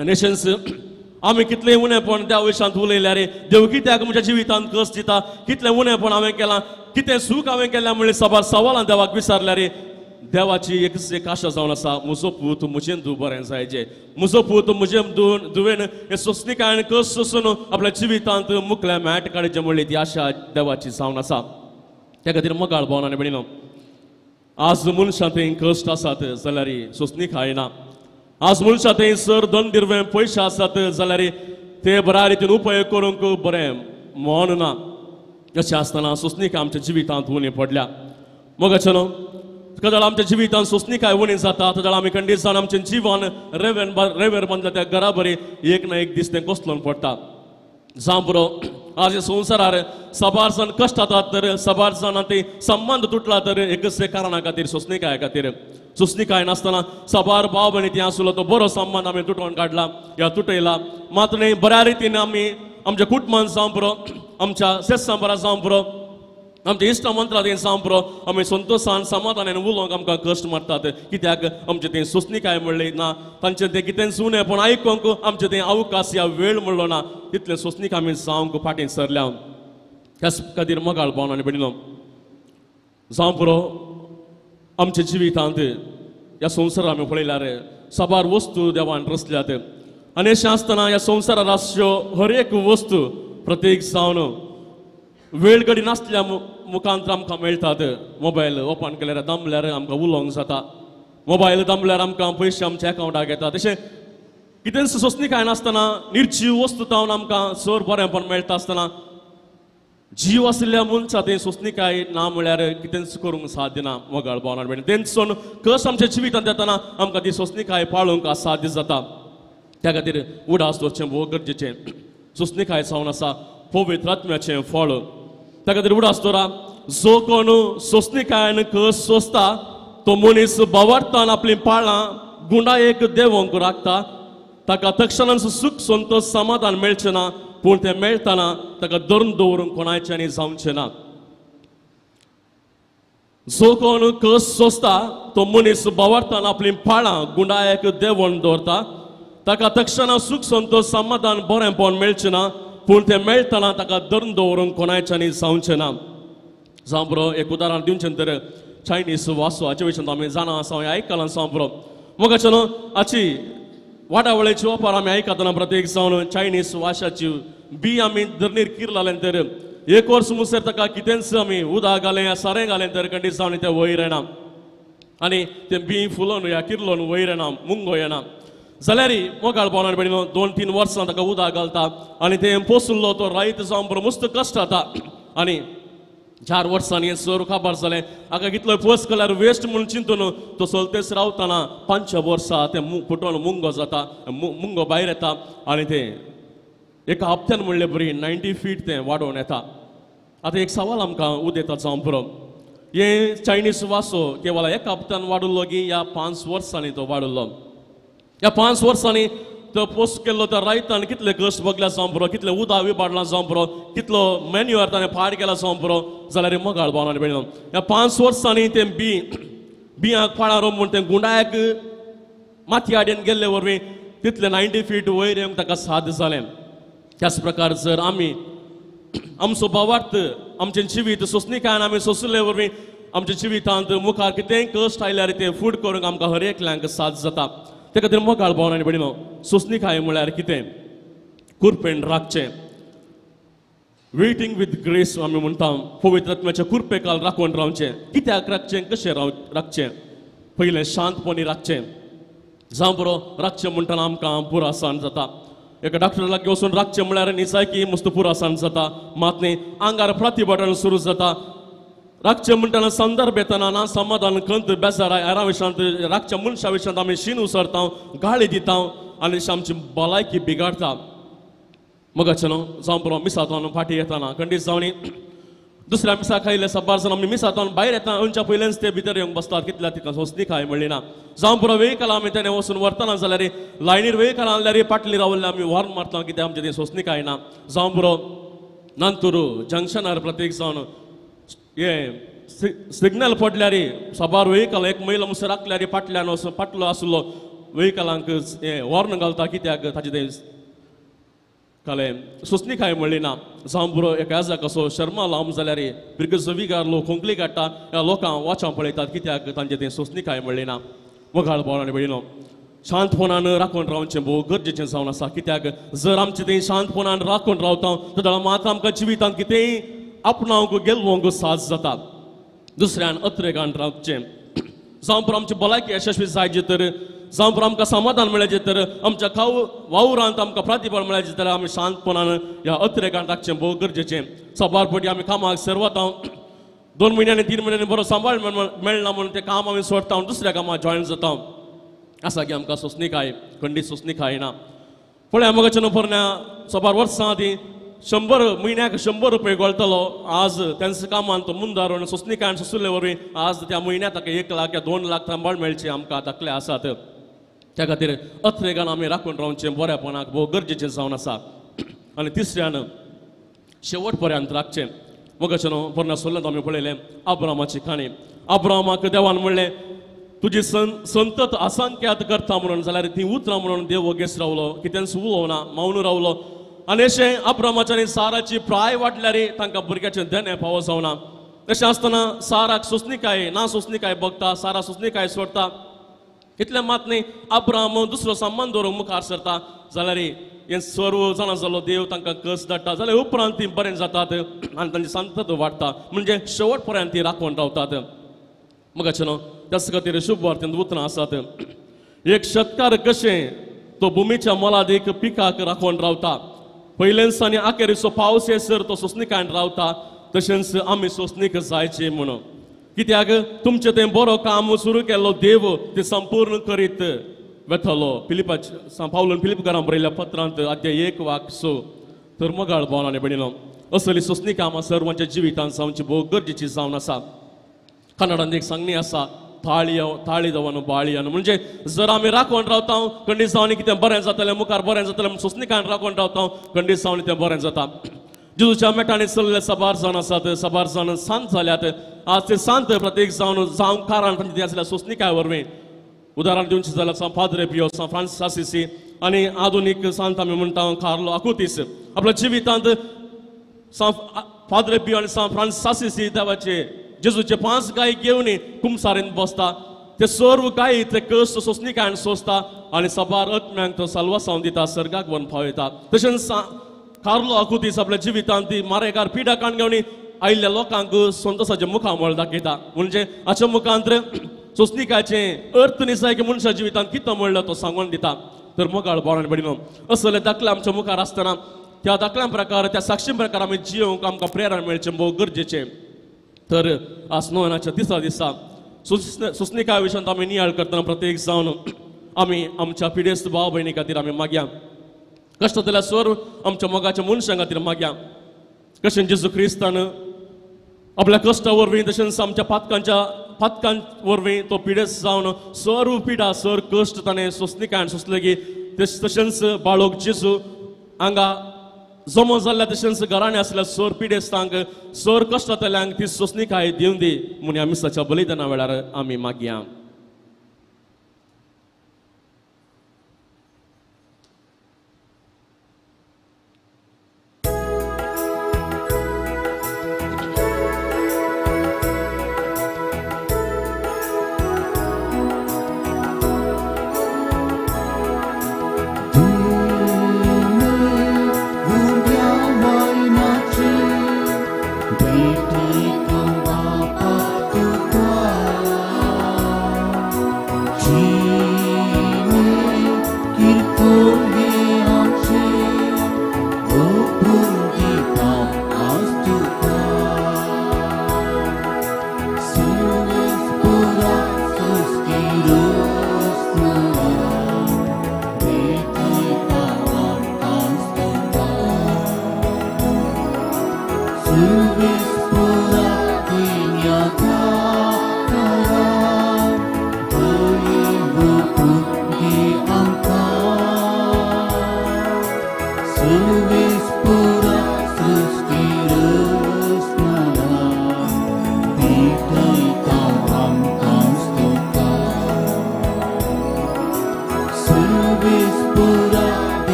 Speaker 2: आनी अशेंच आमी कितलें उणेपण त्या विशयांत उलयल्यार देव कित्याक म्हज्या जिवितांत कश्ट दिता कितलें उणेपण हांवें केलां कितें सूख हांवें केलां म्हणल्यार साबार सवालां देवाक विचारल्यार देवाची एक एक आशा जावन आसा म्हजो पूत म्हजेन धूव बरें जायचें म्हजो पूत म्हजें धुवेन हें सोंसणीकायेन कश्ट सोंसून आपल्या जिवितांत मुखल्या मॅट काडचें म्हणली ती आशा देवाची जावन आसा. त्या खातीर मोगाळ भावन आनी भयणीनो आज मनशां थंय कश्ट आसात जाल्यार सोंसणीकाय ना आज मनशां थंय सर दोन दिरवे पयशे आसात जाल्यार ते बऱ्या रितीन उपयोग करूंक बरें मन ना. अशें आसतना सोंसणीकाय आमच्या जिवितांत उणी पडल्या. मोगाचें न्हू कदळ आमच्या जिवितांत सोंसणीकाय उणी जाता तदळ आमी खंडीत जावन आमचें जिवन रेवेर बांदल्या त्या घरा बरी एक ना एक दीस तें कोसलोन पडटा. जावं बरो आज संवसारार साबार जाण कश्ट जातात तर साबार जाणां ते संबंद तुटला तर एकच कारणा खातीर सोंसणीकाय खातीर सोंसणीकाय नासतना साबार भाव भयणी ती आसलो तो बरो संबंद आमी तुटोवन काडला या तुटयला मात्र न्ही बऱ्या रितीन आमी आमच्या कुटुंबान जावं बरो आमच्या शेतसांबरा जावं बरो आमच्या इश्ट मंत्रां जावं बरो आमी संतोशान समाधानान उलोवंक आमकां कश्ट मारतात कित्याक आमचें तें सोंसणीकाय म्हणलें ना तांचें तें कितें उणें पूण आयकूंक आमचें तें अवकाश या वेळ म्हणलो ना तितलें सोंसणीकाय आमी जावंक फाटीं सरल्या. त्याच खातीर मोगाळ भावन आनी भयणीनो जावं पुरो आमच्या जिवितांत ह्या संवसारार आमी पळयल्यार साबार वस्तू देवान रचल्यात आनी अशें आसतना ह्या संवसारार आसच्यो हर एक वस्तू प्रत्येक जावन वेळ घडी नासल्या मुखांत आमकां मेळटात. मोबायल ओपन केल्यार दामल्यार आमकां उलोवंक जाता मोबायल दामल्यार आमकां पयशे आमच्या अकावंटाक येता तशें कितेंच सोंसणीकाय नासतना निर्जीव वस्तू जावन आमकां चड बरेंपण मेळटा आसतना जीव आशिल्ल्या मनशा तें सोंसणीकाय ना म्हळ्यार कितेंच करूंक साध्य ना. मोगाळ भावना भयणी तेंच कस आमच्या जिवितांत येतना आमकां ती सोंसणीकाय पाळूंक असाध्य जाता. त्या खातीर उडास दवरचें भोव गरजेचें. सोंसणीकाय जावन आसा पवित्र आत्म्याचें फळ. त्या खातीर उडास दवरा जो कोण सोंसणीकायेन कस सोंसता तो मनीस भावार्थान आपलीं पाळां गुंडायेक देंवोवंक राखता ताका तक्षणांचो सूख संतोष समाधान मेळचें ना पूण तें मेळटना ताका धरून दवरूंक कोणायच्यांनी जावचें ना. जो कोण कस सोंसता तो मनीस भावार्थान आपलीं पाळां गुंडायेक देंवोवन दवरता ताका तक्षणा सूख संतोष समाधान बरेंपण मेळचें ना पूण तें मेळटना ताका धरून दवरूंक कोणायच्यांनी जावचें ना. जावं बरो एक उदाहरण दिवचें तर चायनीज वासो हाचे विशीं आमी जाणा आसा आयकलां जावं बरो मोगाचें न्हू हाची वाटावळेची ओपार आमी आयकतना प्रत्येक जावन चायनीज वाशाची बी आमी धरणीर किरलालें तर एक वर्स मुसर ताका कितेंच आमी उदक घालें सारें घालें तर खंडीत जावन तें वयर येना आनी तें बी फुलोवन या किरलोन वयर येना मुंगो येना जाल्यार मोगाळ भावना भयणीनो 2-3 वर्सां ताका उदक घालता आनी तें पोसुल्लो तो रायत जावन बरो मस्त कश्ट जाता आनी 4 वर्सांनी हें सर काबार जालें हाका कितलो पोस केल्यार वेस्ट म्हणून चिंतून तो चलतेच रावतना 5 वर्सां तें फुटोवन मुंगो जाता मुंगो भायर येता आनी तें एका हप्त्यान म्हणले बरी 90 फीट तें वाडोवन येता. आतां एक सवाल आमकां उदेता जावं पुरो हे चायनीज वासो केवल एका हप्त्यान वाडुल्लो की ह्या 5 वर्सांनी तो वाडुल्लो ह्या 5 वर्सांनी तो पोस्ट केल्लो तो रायतान कितले कश्ट भोगल्या जावं पुरो कितले उदक विबाडलां जावं पुरो कितलो मेन्युअर ताणें पाड केला जावं पुरो जाल्यार मोगाळ भावना आनी भयणीनो ह्या 5 वर्सांनी तें बी बियांक पाळां रोम म्हूण तें गुंडायक माती आडयेन गेल्ले वरवीं तितले 90 फीट वयर येवंक ताका साध्य जालें. त्याच प्रकार जर आमी आमचो भावार्थ आमचें जिवीत सोंसणीकायेन आमी सोंसले वरवीं आमच्या जिवितांत मुखार कितेंय कश्ट आयल्यार तें फूड करूंक आमकां हर एकल्यांक साथ जाता. ते खातीर मोगाळ भावना आनी भयणीनो सोंसणीकाय म्हळ्यार कितें कुरपेन राखचें वेटिंग विथ ग्रेस आमी म्हणटा पवित्र आत्म्याच्या कुरपेकाल राखून रावचें. कित्याक राखचें कशें राखचें पयलें शांतपणी राखचें जावं बरो राखचें म्हणटना आमकां पुरासान जाता. एका डॉक्टरा लागीं वचून राखचें म्हळ्यार निसायकी मस्त पुरासान जाता मात न्ही आंगार प्रतिबटन सुरू जाता राखचें म्हणटना संदर्भ येतना ना समाधान खंत बेजार हेरां विशयांत राखच्या मनशा विशयांत आमी शीन उसरता, गाळी दिता आनी आमची भलायकी बिगाडटा. मगाचें न्हू जावं पुरो मिसांतल्यान फाटीं येतना खंडीत जावनी दुसऱ्या मिसा खायले साबार जाण आमी मिसांतल्यान भायर येतना अंच्या पयल्यानच ते भितर येवंक बसतात, कितल्या तिका सोंसणीकाय मेळ्ळी ना. जावं पुरो वेहिकल आमी तेणें वचून व्हरतना जाल्यार लायनीर वेहिकल आणल्यार पाटली रावल्ले आमी हॉर्न मारता, कित्याक आमचें तें सोंसणीकाय ना. जावं पुरो नंतर जंक्शनार प्रत्येक जावन हे सिग्नल पडल्यार साबार वेहिकल एक महिला मुसर राखल्यार फाटल्यान वचून फाटलो आसलो वेहिकलांक हें हॉर्न घालता, कित्याक ताचें तें कालें सोंसणीकाय मेळ्ळी ना. जावं पुरो एका याजाक असो शर्मा लावूं जाल्यार बिरगजो विगार लोक खोंकली काडटा, ह्या लोकांक वाचां पळयतात, कित्याक तांचें तें सोंसणीकाय मेळ्ळी ना. मोगाळ भाव आनी भयणीनो, शांतपणान राखून रावचें भोव गरजेचें जावन आसा, कित्याक जर आमचें तें शांतपणान राखून रावता जाल्यार मात आमकां जिवितांत कितेंय आपणावंक गेलवंक साज जाता. दुसऱ्यान अत्रेगान रावचें, जावं पुरो आमची भलायकी यशस्वी जायची तर, जावं पुरो आमकां समाधान मेळ्ळें तर, आमच्या खाव वावरांत आमकां प्रतिफळ मेळ्ळें जाल्यार आमी शांतपणान ह्या अत्रेगान राखचें भोव गरजेचें. साबार पटी आमी कामाक सरवता, 2 म्हयन्यांनी 3 म्हयन्यांनी बरो सांबाळ मेळना म्हणून तें काम आमी सोडटा, दुसऱ्या कामाक जॉयन जाता. आसा की आमकां सोंसणीकाय खंडीत सोंसणीकाय ना. पळय मोगाच्या पोरण्या साबार वर्सां आदीं 100 म्हयन्याक 100 रुपये गळटलो, आज तेंच्या कामान तो मुंदार सोंसणीकायन सोंसले वरवीं आज त्या म्हयन्याक ताका 1 लाख या 2 लाख सांबाळ मेळचे आमकां दाखले आसात. त्या खातीर अत्रेगान आमी राखून रावचें बऱ्यापणाक भोव गरजेचें जावन आसा. आनी तिसऱ्यान शेवट पर्यंत राखचें. मोगाचें न्हू पोरण्या सोल्यांत आमी पळयलें अब्रामाची काणी. अब्रामाक देवान म्हणलें तुजी संतत असंख्यात करता म्हणून, जाल्यार ती उतरां म्हणून देव वगेस रावलो, कितेंच उलोवना, मौन रावलो. आनी अशें अब्रामाच्या आनी साराची प्राय वाडल्यार तांकां भुरग्याचें देणें फावो जावना. तशें आसतना साराक सोंसणीकाय ना सोंसणीकाय बगता, सारा सोंसणीकाय सोडटा. इतलें मात न्ही अब्राम दुसरो संबंद दवरूंक मुखार सरता, जाल्यार हें सर्व जाणा जालो देव तांकां कस धाडटा, जाल्यार उपरांत ती बरें जातात आनी तांची संतत वाडटा, म्हणजे शेवट पर्यंत ती राखून रावतात. मगाचें न्हू त्याच खातीर शुभ वार्तेंत उतरां आसात, एक शेतकार कशें तो भुमीच्या मोलादीक पिकाक राखून रावता, पयलेंच आनी आखेरीचो पावस येसर तो सोंसणीकायन रावता, तशेंच आमी सोंसणीक जायचे म्हणून. कित्याक तुमचें तें बरो काम सुरू केल्लो देव तें संपूर्ण करीत वेतलो. फिलिपाचे पावलून फिलिपकारां बरयल्ल्या पत्रांत अध्याय 1 वाक्य 6. तर मोगाळ भाव आनी भयणीनो, असली सोंसणीक आमकां सर्वांच्या जिवितांत जावची भोव गरजेची जावन आसा. कन्नडांत एक सांगणी आसा, थाळी थाळी दवन बाळी. म्हणजे जर आमी राखून रावता खंडीत जावन कितें बरें जातलें, मुखार बरें जातलें म्हूण सोंसणीकायन राखून रावता, खंडीत जावन तें बरें जाता. जेजूच्या मेटांनी चल्ले साबार जाण आसात, साबार जाण सांत जाल्यात. आज ते सांत प्रत्येक जावन जावंक कारण तांचे आसल्या सोंसणीकाय वरवीं. उदाहरण दिवचें जाल्यार सांत पाद्रे पियो, सांत फ्रांसीस आसिसी आनी आधुनीक सांत आमी म्हणटा कार्लो आकुतीस. आपल्या जिवितांत सांत पाद्रे पियो आनी सांत फ्रांसीस आसिसी देवाचे जेजूचे 5 गाय घेवन कुमसारीन बसता, ते सर्व गाय ते कश्ट सोंसणीकायन सोंसता आनी साबार आत्म्यांक तो साल्वासांव दिता, सर्गाक व्हरून पावयता. तशेंच कार्लो आकुतीस आपल्या जिवितांत ती मारेकार पिडा काण घेवन आयिल्ल्या लोकांक संतोसाचें मुखामळ दाखयता. म्हणजे हाच्या मुखांत सोंसणीकायचें अर्थ निसाय की मनशा जिवितांत कितें म्हणलें तो सांगून दिता. तर मोगाळ भाव आनी भयणीनो, असले दाखले आमच्या मुखार आसतना त्या दाखल्या प्रकार त्या साक्षी प्रकार आमी जियोंक आमकां प्रेरणा मेळचें भोव गरजेचें. तर आज नोवेनाच्या दिसा दिसा सोंसणीकाय विशयांत आमी नियाळ करतना प्रत्येक जावन आमी आमच्या पिडेस्त भाव भयणी खातीर आमी मागया, कश्टांतल्या स्वर आमच्या मोगाच्या मनशां खातीर मागया. कशें जेजू क्रिस्तान आपल्या कश्टा वरवीं तशेंच आमच्या पातकां वरवीं तो पिडेस्त जावन सर्व पिडा सर कश्ट ताणें सोंसणीकायन सोंसले की, तशेंच बाळोक जेजू हांगा जमो जाल्ल्या तशेंच घरांनी आसल्या सर पिडेस्तांक सर कश्टांतल्यांक ती सोंसणीकाय दिवन दी म्हूण ह्या मिसाच्या बलिदाना वेळार आमी मागया.
Speaker 3: Baby, come up to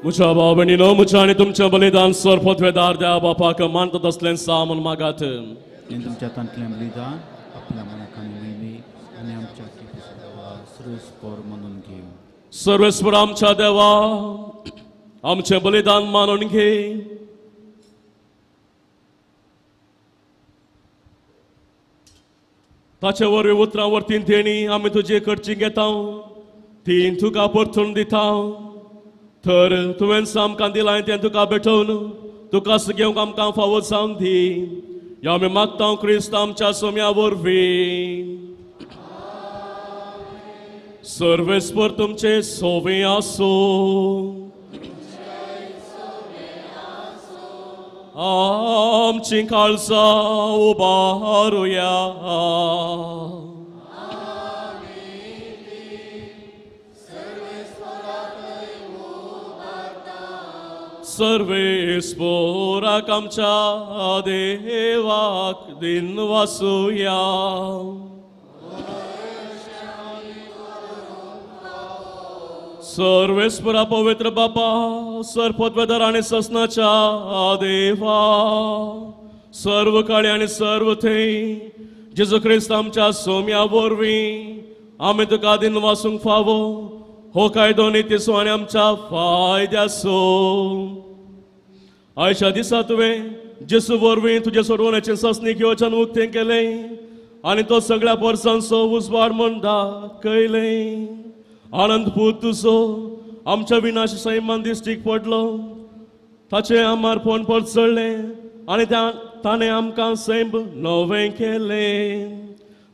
Speaker 2: म्हज्या भाव भयणीनो, म्हज्या आनी तुमचें बलिदान सरपत्वेदार देवा बापाक मानतात असलें सा म्हूण मागात.
Speaker 3: तुमच्या तांतलें बलिदान आपल्या मनाक आनी आनी आमच्या सर्वेस्पर मानून घे.
Speaker 2: सर्वेस्पर आमच्या देवा, आमचें बलिदान मानून घे. ताचे वरवीं उतरां वरतीन देणी आमी तुजे कडची घेता, ती तुका परतून दिता. तर तुवें आमकां दिलां तें तुका भेटोवन तुका घेवंक आमकां फावो जावन दी. ह्या आमी मागता क्रिस्त आमच्या सोम्या वरवीं. सर्वेस्पर तुमचे सोवे आसूं. आमची काळजां उबारुया. सर्वेस्पराक आमच्या देवाक दिन वासुया. सर्वेस्परा पवित्र बापा, सर्वपदवेदार आनी ससनाच्या देवा, सर्व काळी आनी सर्व थंय जेजू क्रिस्त आमच्या सोम्या वरवीं आमी तुका दिन वासूंक फावो हो कायदो नितीचो आनी आमच्या फायद्याचो. आयच्या दिसा तुवें जेजू वरवीं तुजें सोडवण्याचें ससनीक योजन उक्तें केलें आनी तो सगळ्या वर्सांचो उजवाड म्हूण दाखयलें. आनंद पूत तुजो आमच्या विनाश सैमान दिश्टीक पडलो, ताचें आमार फोन पडचडलें आनी ताणें आमकां सैम नवें केलें.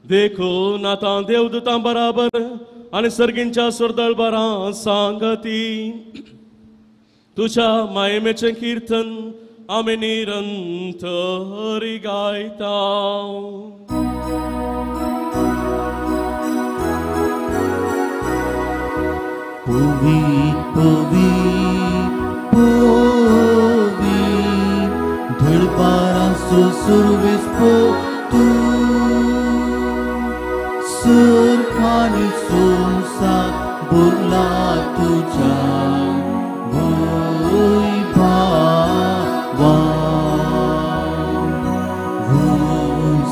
Speaker 2: देखून आतां देवदूतां बराबर आनी सर्गींच्या सुरदळ बरां सांगती तुज्या मायेमेचें किर्तन आमी निरंतरी गायता.
Speaker 3: पवी पवी पवी धडपारांचो सर्वेस्पर तूं, सर्खानी संवसार भरला तुज्या वैभावान.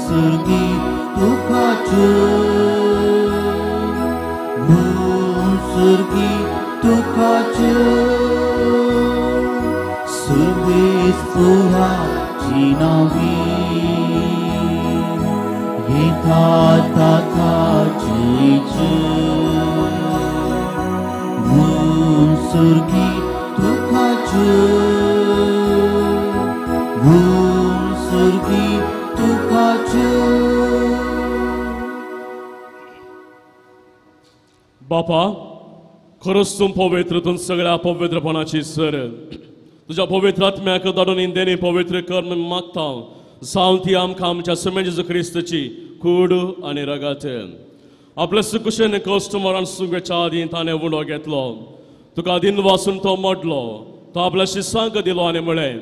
Speaker 3: सर्गी तुका सर्गी तुका सर्वेस्पराची नावी येता ताका जय. सर्गी तुका सर्गी तुका.
Speaker 2: बापा, खरोच तूं पवित्र, तूं सगळ्या पवित्रपणाची सर. तुज्या पवित्र आत्म्याक धाडून देणी पवित्र कर म्हूण मागता. जावन ती आमकां आमच्या सोम्या जेजू क्रिस्ताची कूड आनी रगत. आपल्या सुकुशेन कश्ट मरण सुगेच्या आदीं ताणें उणो घेतलो, तुका दिन वासून तो मोडलो, तो आपल्या शिसांक दिलो आनी म्हळें,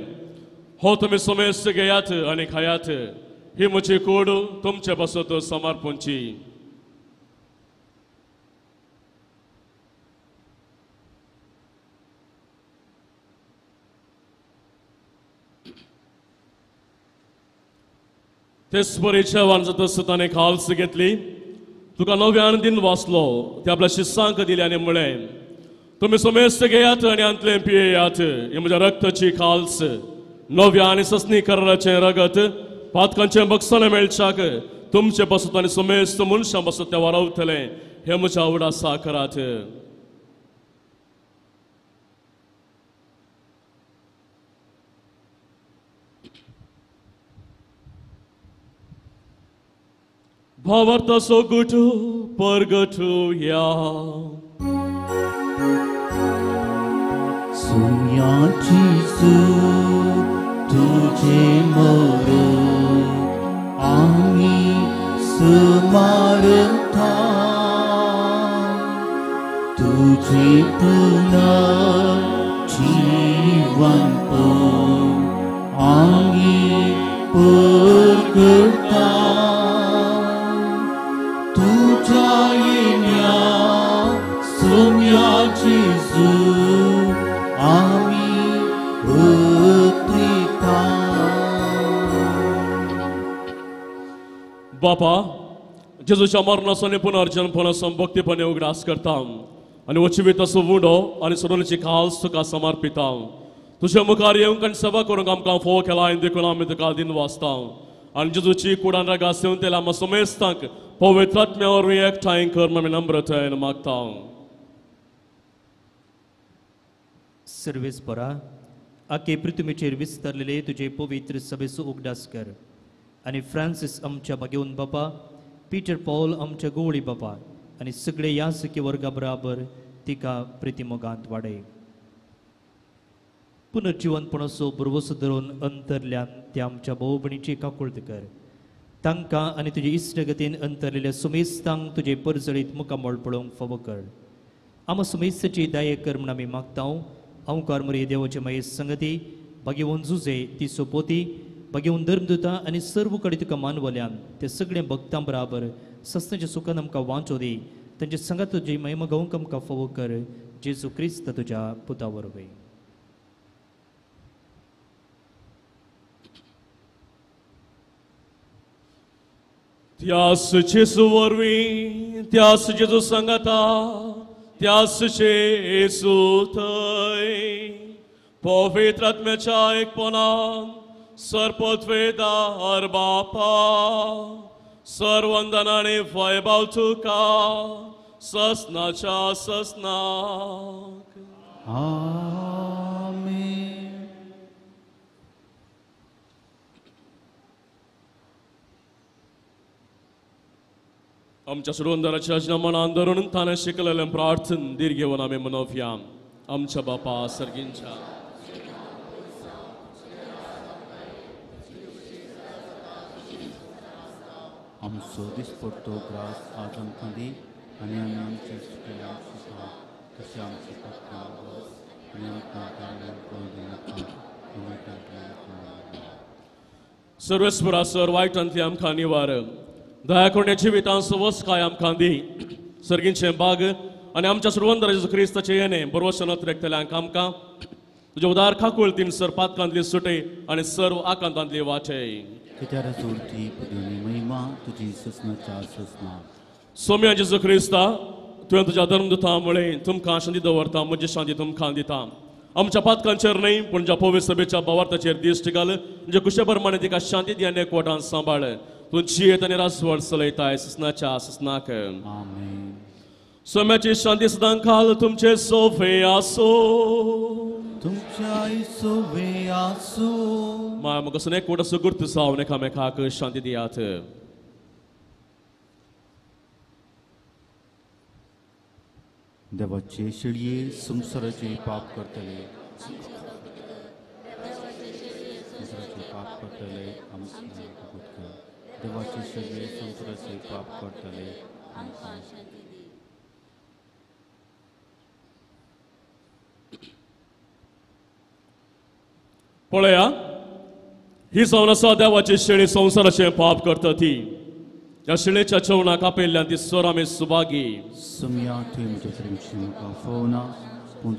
Speaker 2: हो तुमी समेस्त घेयात आनी खायात, ही म्हजी कूड तुमचे पासत समर्पणची. तेच बरी जेवण जातच ताणें खाल्स घेतली, तुका नव्यान दिन वाचलो, ते आपल्या शिसांक दिले आनी म्हळें, तुमी समेस्त घेयात आनी आंतलें पियेयात, ही म्हज्या रक्ताची खाल्स, नव्या आनी ससनी कराराचें रगत, पातकांचें बक्षाण मेळच्याक तुमचे पासत आनी समेस्त मनशां पासत तें वारावतलें, हें म्हज्या उडासा करात. भावार्थाचो गुट परगटुया.
Speaker 3: सोम्याची सू तुझे मोर आमी सुमारता, तुझे पुनः जीवन आमी परगटा. तुझ्या येण्या सोम्या जेजू आमी
Speaker 2: बापा, जेजूच्या मरणाचो आनी पुनर्जन्मपणाचो भक्तीपणे उगडास करता आनी वचिविताचो उंडो आनी सोडोवण्याची खास तुका समर्पिता. तुज्या मुखार येवंक आनी सेवा करूंक आमकां फोव केला देखून आमी तुका दिन वाचता आनी जेजूची कुडान रागास येवन तेल्या आमकां समेस्तांक पवित्र आत्म्या वरवीं एकठांय कर आमी नम्रतायेन मागता.
Speaker 6: सर्वेस्परा, आखे पृथ्वीचेर विस्तारलेले तुजे पवित्र सभेचो उगडास कर आनी फ्रांसीस आमच्या भाग्यवंत बापा, पीटर पॉल आमच्या गोवळी बापा आनी सगळे यासकी वर्गा बराबर तिका प्रितीमोगांत वाडय. पुनर्जिवनपणाचो भरवसो धरून अंतरल्यान त्या आमच्या भाव भयणीची काकुळट कर. तांकां आनी तुजे इश्टगतीन अंतरलेल्या सुमेस्तांक तुजे परजळीत मुखामळ पळोवंक फावो कर. आमा सुमेस्ताची दया कर म्हूण आमी मागता. अंकार मरे देवाचे माये संगती भाग्यवंत जुजे ती सोपोती भाग्यवंत धर्मदुता आनी सर्व कडेन तुका मानवल्यान ते सगळे भक्तां बराबर सस्नाच्या सुखान आमकां वांचो दी. तांचे संगात तुजी महिमा गावंक आमकां फावो कर. जेजू क्रिस्त तुज्या पुता वरवीं.
Speaker 2: त्यास जेजू वरवीं, त्यास जेजू सांगाता, त्यास जेजू थंय पवित्र आत्म्याच्या एकपणान सर्वपत्वेदार बापा, सर्वंदनाने वैभव तुका ससनाच्या ससनाक.
Speaker 3: आमेन.
Speaker 2: आमच्या सुरवंदराच्या मनान धरून ताणें शिकलेलें प्रार्थन दीर्घ घेवन आमी मनोवया. आमच्या बापा सर्गींच्या
Speaker 3: आमचो दिसपडतो ग्रास आज आमकां दी आनी आमी आमच्या चुकल्यांक सुद्दां तशें आमची पात्रां आनी आमकां.
Speaker 2: सर्वेस्परा सर वायटांतली आमकां निवार, दया करुणे जिवितांत सवसकाय आमकां दी. सर्गींचें बाग आनी आमच्या सुरवंदरा जेजू क्रिस्ताचें येणें बरवशन अतिरेकतल्यांक आमकां तुज्या उदार खाकुळतीन सर पातकांतली सुटे आनी सर्व आकांतांतली वाचय.
Speaker 3: महिमा तुजी ससनाच्या ससना.
Speaker 2: सोम्या जेजू क्रिस्ता, तुवें तुज्या धर्मदुता मुळे तुमकां शांती दवरता, म्हजी शांती तुमकां दिता. आमच्या पातकांचेर न्हय पूण ज्या पवित्र सभेच्या भावार्थाचेर दिश्ट घाल, म्हणजे कुशे प्रमाणे तिका शांती दी आनी एकवटान सांबाळ. तूं जियेत आनी रासवळ चलयताय ससनाच्या ससनाक.
Speaker 3: आमेन.
Speaker 2: सोम्याची शांती सदां काल तुमचे सोफे आसो.
Speaker 3: तुमच्या सोवे आसो.
Speaker 2: माय म्हाका सुने एकवट असो गुर्त जावन एकामेकाक शांती दियात.
Speaker 3: देवाचे शेळये संवसाराचे पाप करतले, संवसाराचे पाप करतले आमकां. देवाचे शेळये संवसाराचे पाप करतले आमकां.
Speaker 2: पळया, ही जावन आसा देवाची शेळी संवसाराचें पाप करता ती. ह्या शेळेच्या जेवणाक आपयल्ल्यान ती सर आमी सुभागी.
Speaker 3: सुमया तुवें म्हज्या प्रेमशी म्हाका फोवना पूण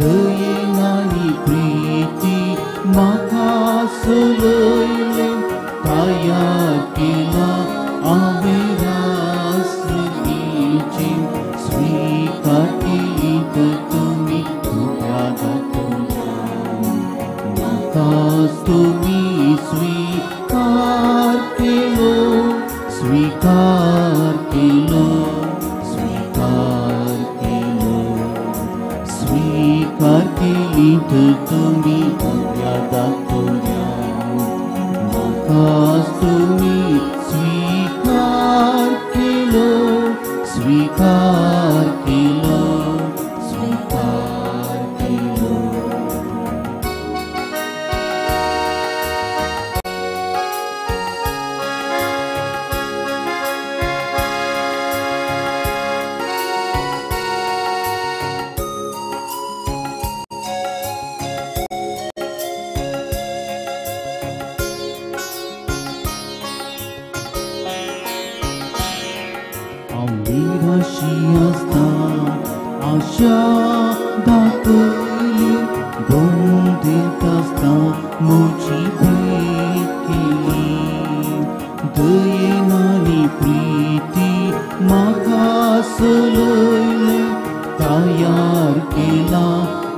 Speaker 3: दयेन आनी प्रिती म्हाका सलयलें तयार केला हांवें रासगीची स्विकार केली तर तुमी तुज्या दाखोवया म्हाकाच तुमी स्विकार केलो स्विकार केलो स्विकार केलो स्विकार केली तर तुमी तुज्या दाखोवया म्हाकाच तुमी स्विकार केलो स्विकार केलो स्विकार केलो. हांव निराशी आसता आशा दाखयली बंदीत आसता म्हजी भेट केली दयेन आनी प्रिती म्हाका सलयलें तयार केला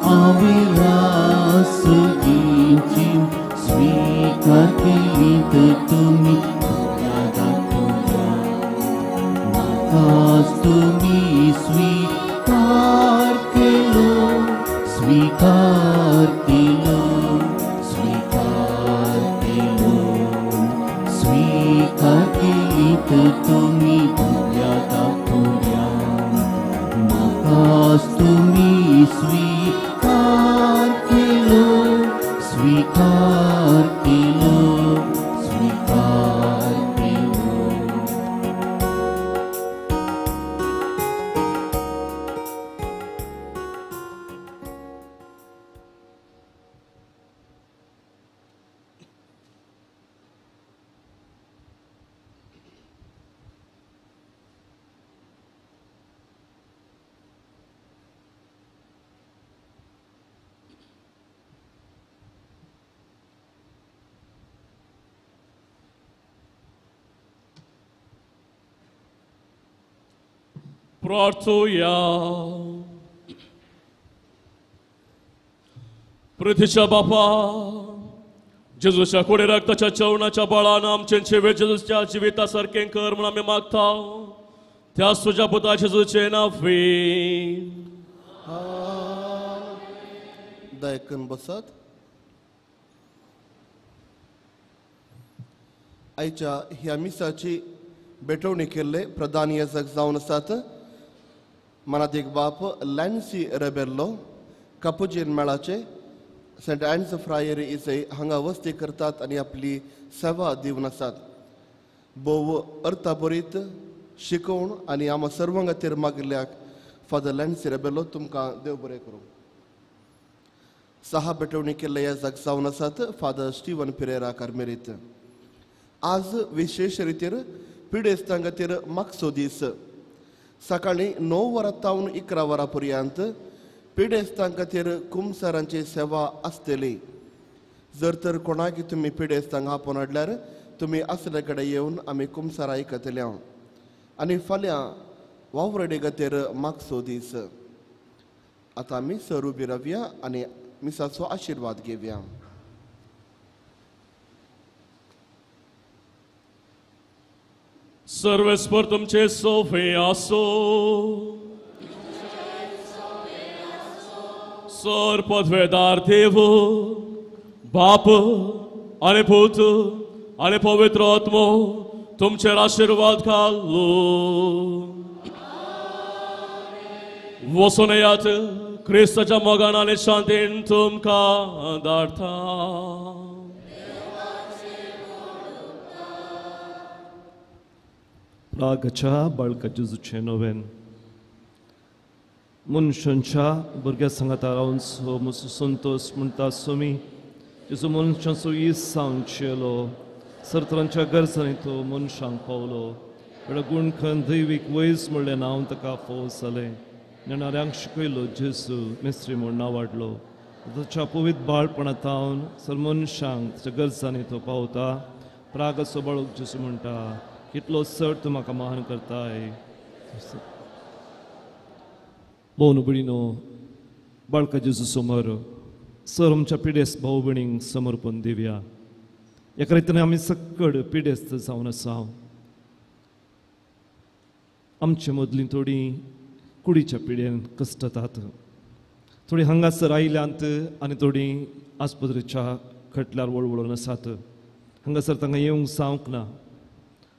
Speaker 3: हांवें रासगीची स्विकार केली तर तुमी तुज्या दाखोवया म्हाकाच तुमी स्विकार केलो स्विकार केलो स्विकार केलो स्विकार केली तर तुमी तुज्या दाखोवया म्हाकाच तुमी स्विकार केलो स्विकार केलो स्विकार केलो.
Speaker 2: प्रार्थुया. पृथ्वीच्या बापा जेजूच्या कोडे रक्ताच्या जेवणाच्या बळान आमचे जिवीत जेजूच्या जिविता सारकें कर म्हूण आमी मागता त्या तुज्या पुता जेजूचे नांवी.
Speaker 7: दयकन बसात. आयच्या ह्या मिसाची भेटवणी केल्ले प्रधान याजक जावन आसात मनादीक बाप लॅन्सी रेबेल्लो कापुजीन मेळाचे सेंट एन्स फ्रायर इजय हांगा वस्ती करतात आनी आपली सेवा दिवन आसात. भोव अर्थाभरीत शिकोवण आनी आमा सर्वां खातीर मागिल्ल्याक फादर लॅन्सी रेबेल्लो तुमकां देव बरें करूं. सहा भेटवणी केल्ले याजक जावन आसात फादर स्टीवन पिरेरा कार्मेरीत. आज विशेश रितीर पिडेस्तां खातीर मागचो दीस. सकाळीं 9 वरां तावन 11 वरां पर्यंत पिडेस्तां खातीर कुमसारांची सेवा आसतली. जर तर कोणाक तुमी पिडेस्तांक आपोवन हाडल्यार तुमी असले कडेन येवन आमी कुमसारां आयकतले. आनी फाल्यां वावरडे खातीर मागचो दीस. आतां आमी सर उबी रावया आनी मिसाचो आशिर्वाद घेवया.
Speaker 2: सर्वेस्पर तुमचे सोफे आसो. सर पदवेदार देव बाप आनी पूत आनी पवित्र आत्मो तुमचेर आशिर्वाद घालो. वचून येयात क्रिस्ताच्या मोगान आनी शांतीन तुमकां धाडटा.
Speaker 1: रागाच्या बाळका जेजूचें नवेन मनशांच्या भुरग्या सांगाता रावन म्हजो संतोश म्हणटा स्वामी जेजू मनशांचो इस जावन चेलो सरतरांच्या गरजांनी तो मनशांक पावलो बड गुणखन दैवीक वैज म्हणलें नांव ताका फोव जालें. नेणाऱ्यांक शिकयलो जेजू मिस्त्री म्हूण नांवाडलो. ताच्या पवित्र बाळपणा तावन सर मनशांक ताच्या गरजांनी तो पावता. प्रागाचो बाळक जेजू म्हणटा, कितलो चड तूं म्हाका महान करताय. भोवन भयणीनो, बाळका जेजू समोर सर आमच्या पिडेस्त भाव भयणींक समर्पण दिवया. एका रितीन आमी सक्कड पिडेस्त जावन आसा. आमचे मदलीं थोडीं कुडीच्या पिडेन कश्टतात, थोडीं हांगासर आयल्यांत आनी थोडीं आस्पत्रेच्या खटल्यार वळवळून आसात. हांगासर तांकां येवंक जावंक ना.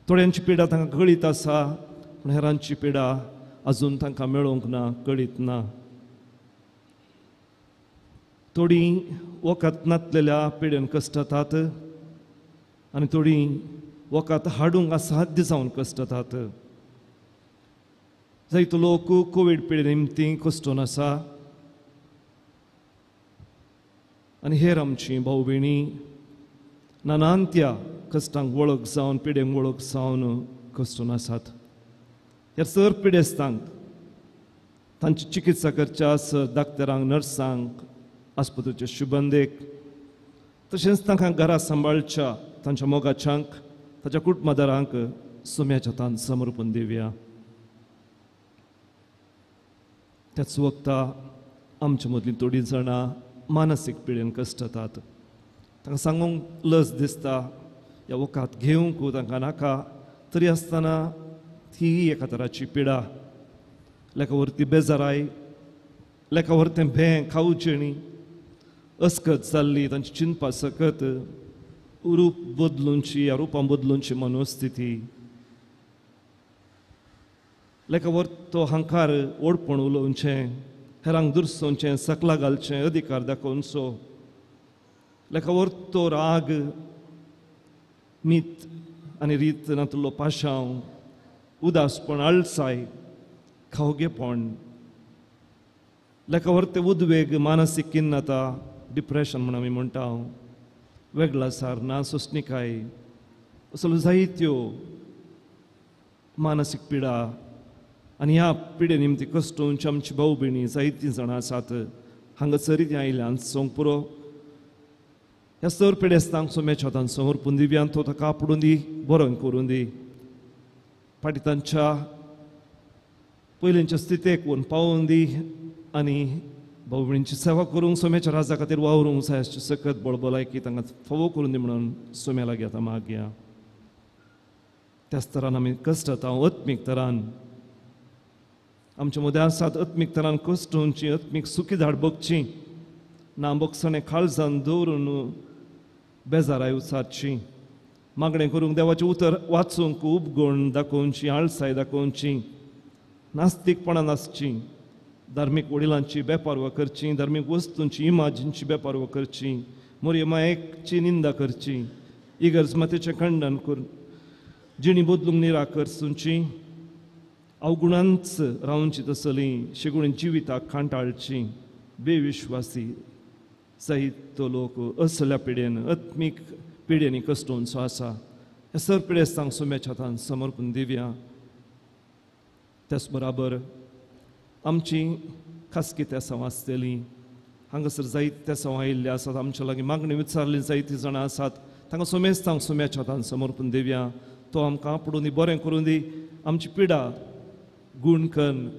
Speaker 1: थोड्यांची पिडा तांकां कळीत आसा, पूण हेरांची पिडा अजून तांकां मेळोवंक ना, कळीत ना. थोडीं वखद नातलेल्या पिडेन कश्टतात आनी थोडीं वखद हाडूंक असाध्य जावन कश्टतात. जायतो लोक कोवीड पिडे निमतीं कश्टून आसा आनी हेर आमची भाव भयणी नानांत्या कश्टांक वळख जावन, पिडेंक वळख जावन कश्टून आसात. ह्या सर पिडेस्तांक तांची चिकित्सा करच्या सर डाक्टरांक, नर्सांक, आस्पत्रेचे शुबंदेक, तशेंच तांकां घरा सांबाळच्या तांच्या मोगाच्यांक, ताच्या कुटुंबादारांक सोम्याच्या तान समर्पण दिवया. त्याच वखता आमच्या मदलीं थोडीं जाणां मानसीक पिडेन कश्टतात. तांकां सांगूंक लज दिसता, ह्या वखद घेवंक तांकां नाका, तरी आसतना ती एका तराची पिडा, लेखा वरती बेजाराय, लेखा वरतें भें खावचेणी अस्कत जाल्ली तांची चिंतपा सकत रूप बदलूनची, ह्या रुपां बदलूनची मनोस्थिती, लेखा वरतो हांकार ओडपण उलोवचें, हेरांक दुरसोवचें, सकला घालचें, अधिकार दाखोवचो, लेखा वरतो राग, मीत आनी रीत नातलो पाशांव, उदासपण, आळसाय, खावगेपण, लेखा वरते उद्वेग, मानसीक किन्नता, डिप्रेशन म्हूण आमी म्हणटा, वेगळासार ना सोंसणीकाय, असलो जायत्यो मानसीक पिडा आनी ह्या पिडे निमती कश्टोवची आमची भाव भयणी जायतीं जाणां आसात. हांगासर तीं आयल्यान सोंक पुरो. ह्या सर पिडेस्तांक सोम्याच्या हातान समर्पून दिवया. तो ताका आपडून दी, बरो करून दी, फाटीं तांच्या पयलींच्या स्थितेक वरून पावोवन दी आनी भाव भयणींची सेवा करूंक सोम्याच्या राजा खातीर वावरूंक जाय अशें सकत बळबलायकी तांकां फावो करून दी म्हणून सोम्या लागीं आतां मागया. त्याच तरान आमी कश्टता आत्मीक तरान आमच्या मदें आसात. आत्मीक तरान कश्टोवची, आत्मीक सुखी धाड भोगची ना, भोगसणें काळजान दवरून बेजाराय उचारची, मागणें करूंक देवाचें उतर वाचूंक उपगुण दाखोवची, आळसाय दाखोवची, नास्तीकपणान आसची, धार्मीक वडिलांची बेपारवा करची, धार्मीक वस्तूंची इमाजींची बेपारवा करची, मोरये मायेची निंदा करची, इगर्ज मातेचें खंडन करून जिणी बदलूंक निराकरसूंची, अवगुणांच रावची तसली शेगुणी जिविताक कांटाळची, बेविश्वासी जायतो लोक असल्या पिडेन आत्मीक पिडेनी कश्टोवचो आसा. ह्या सर पिडेस्तांक सोम्याच्या हातान समर्पून दिवया. त्याच बराबर आमची खासगी तेसांव आसतलीं, हांगासर जायते तेसांव आयिल्ले आसात, आमच्या लागीं मागणी विचारली जायतीं जाणां आसात. तांकां सोमेस्तांक सोम्याच्या हातान समर्पून दिवया. तो आमकां आपडून दी, बरें करून दी, आमची पिडा गूण कन्न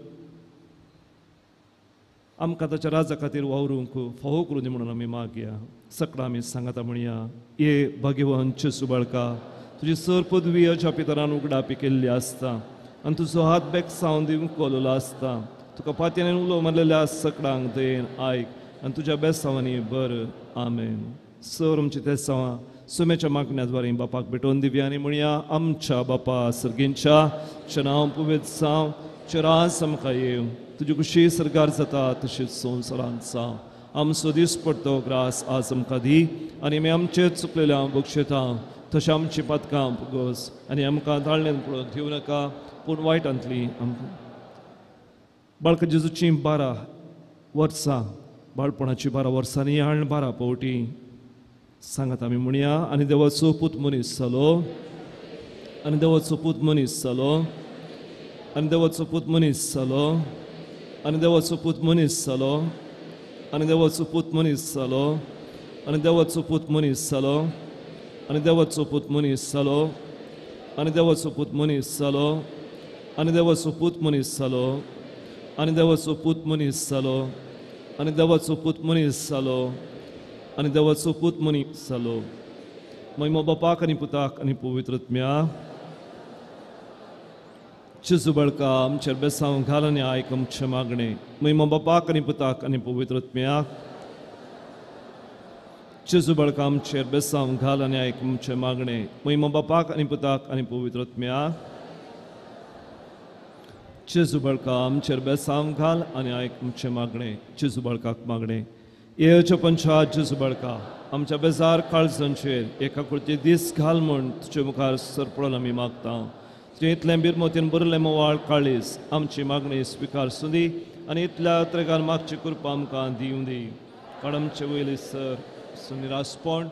Speaker 1: आमकां ताच्या राजा खातीर वावरूंक फावो करून दी म्हणून आमी मागया. सगळां आमी सांगाता म्हणया, ये भाग्यवान जेजू बाळका, तुजी सर पदवी अजापितरान उगडापी केल्ली आसता आनी तुजो हात बेगसावन दिवंक कोलोलो आसता. तुका पातयेन उलो मारलेल्या सगळ्यांक दयेन आयक आनी तुज्या बेसांवांनी बर. आमेन. सर आमची तेसांवां सुमेच्या मागण्या द्वारे बापाक भेटोवन दिवया आनी म्हणया, आमच्या बापा सर्गींच्या, तुजें नांव पुवेत जावं, तुजें राज आमकां येवं, तुजी खुशी सरकार जाता तशीच संवसारांत जावं. आमचो दीस पडतो ग्रास आज आमकां दी आनी आमी आमचे चुकलेल्या बक्षेता तशें आमची पातकां फुगोस आनी आमकां ताळण्यान पळोवन दिवं नाका, पूण वायटांतली आमकां. बाळका जेजूची 12 वर्सां, बाळपणाची 12 वर्सांनी आनी 12 पावटी सांगात आमी म्हणया, आनी देवाचो पूत मनीस जालो, आनी देवाचो पूत मनीस जालो, आनी देवाचो पूत मनीस जालो, आनी देवाचो पूत मनीस जालो आनी देवाचो पूत मनीस जालो आनी देवाचो पूत मनीस जालो आनी देवाचो पूत मनीस जालो आनी देवाचो पूत मनीस जालो आनी देवाचो पूत मनीस जालो आनी देवाचो पूत मनीस जालो आनी देवाचो पूत मनीस जालो आनी देवाचो पूत मनीस जालो. महिमा बापाक आनी पुताक आनी पवित्र आत्म्याक. जेजू बाळका आमचेर बेसांव घाल आनी आयक आमचें मागणें. महिमा बापाक आनी पुताक आनी पवित्र आत्म्याक. जेजू बाळका आमचेर बेसांव घाल आनी आयक आमचें मागणें. महिमा बापाक आनी पुताक आनी पवित्र आत्म्याक. जेजू बाळका आमचेर बेसांव घाल आनी आयक आमचें मागणें. जेजू बाळकाक मागणें. येवच्या पंचा जेजू बाळका आमच्या बेजार काळजांचेर एका कुर्ती दीस घाल म्हूण तुजे मुखार सरपळून आमी मागता. तुजें इतलें बिरमोतीन बरलें मोवाळ काळीस आमची मागणी स्विकार सुदी आनी इतल्या त्रेगान मागची कृपा आमकां दिवं दी. कारण आमचे वयली सर सुनिरासपण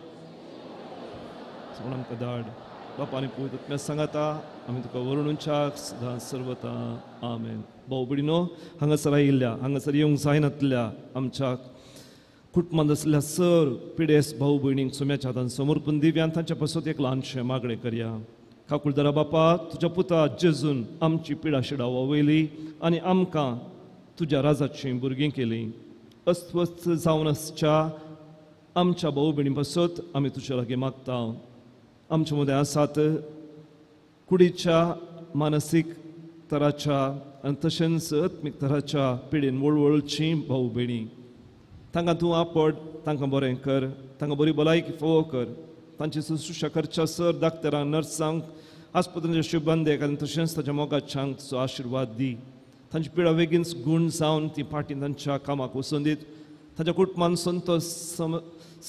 Speaker 1: सगळं आमकां धाड. बापा आनी पवित्र आत्म्या सांगाता आमी तुका वरुणच्याक सदां सर्वता. आमेन. भाव भयणीनो, हांगासर आयिल्ल्या हांगासर येवंक जायनातल्या आमच्या कुटुंबांत आसल्या सर पिडेस भाव भयणींक सोम्याच्या हातान समर्पण दिवया आनी तांच्या पासत एक ल्हानशें मागणें करया. काकुळदारा बापा, तुज्या पुता जेजून आमची पिडा शिडावा वयली आनी आमकां तुज्या राजाचीं भुरगीं केलीं. अस्वस्थ जावन आसच्या आमच्या भाव भयणीं पासत आमी तुज्या लागीं मागता. आमच्या मदें आसात कुडीच्या मानसीक तराच्या आनी तशेंच आत्मीक तराच्या पिडेन वळवळचीं भाव भयणीं. तांकां तूं आपड, तांकां बरें कर, तांकां बरी भलायकी फावो कर. तांची शुश्रूषा करच्या सर डाक्टरांक, नर्सांक, आस्पत्रेच्या शिबंदेक आनी तशेंच ताच्या मोगाच्यांक तुजो आशिर्वाद दी. तांची पिडा बेगीनच गूण जावन ती फाटीं तांच्या कामाक वचून दीत. तांच्या कुटुंबान संतोश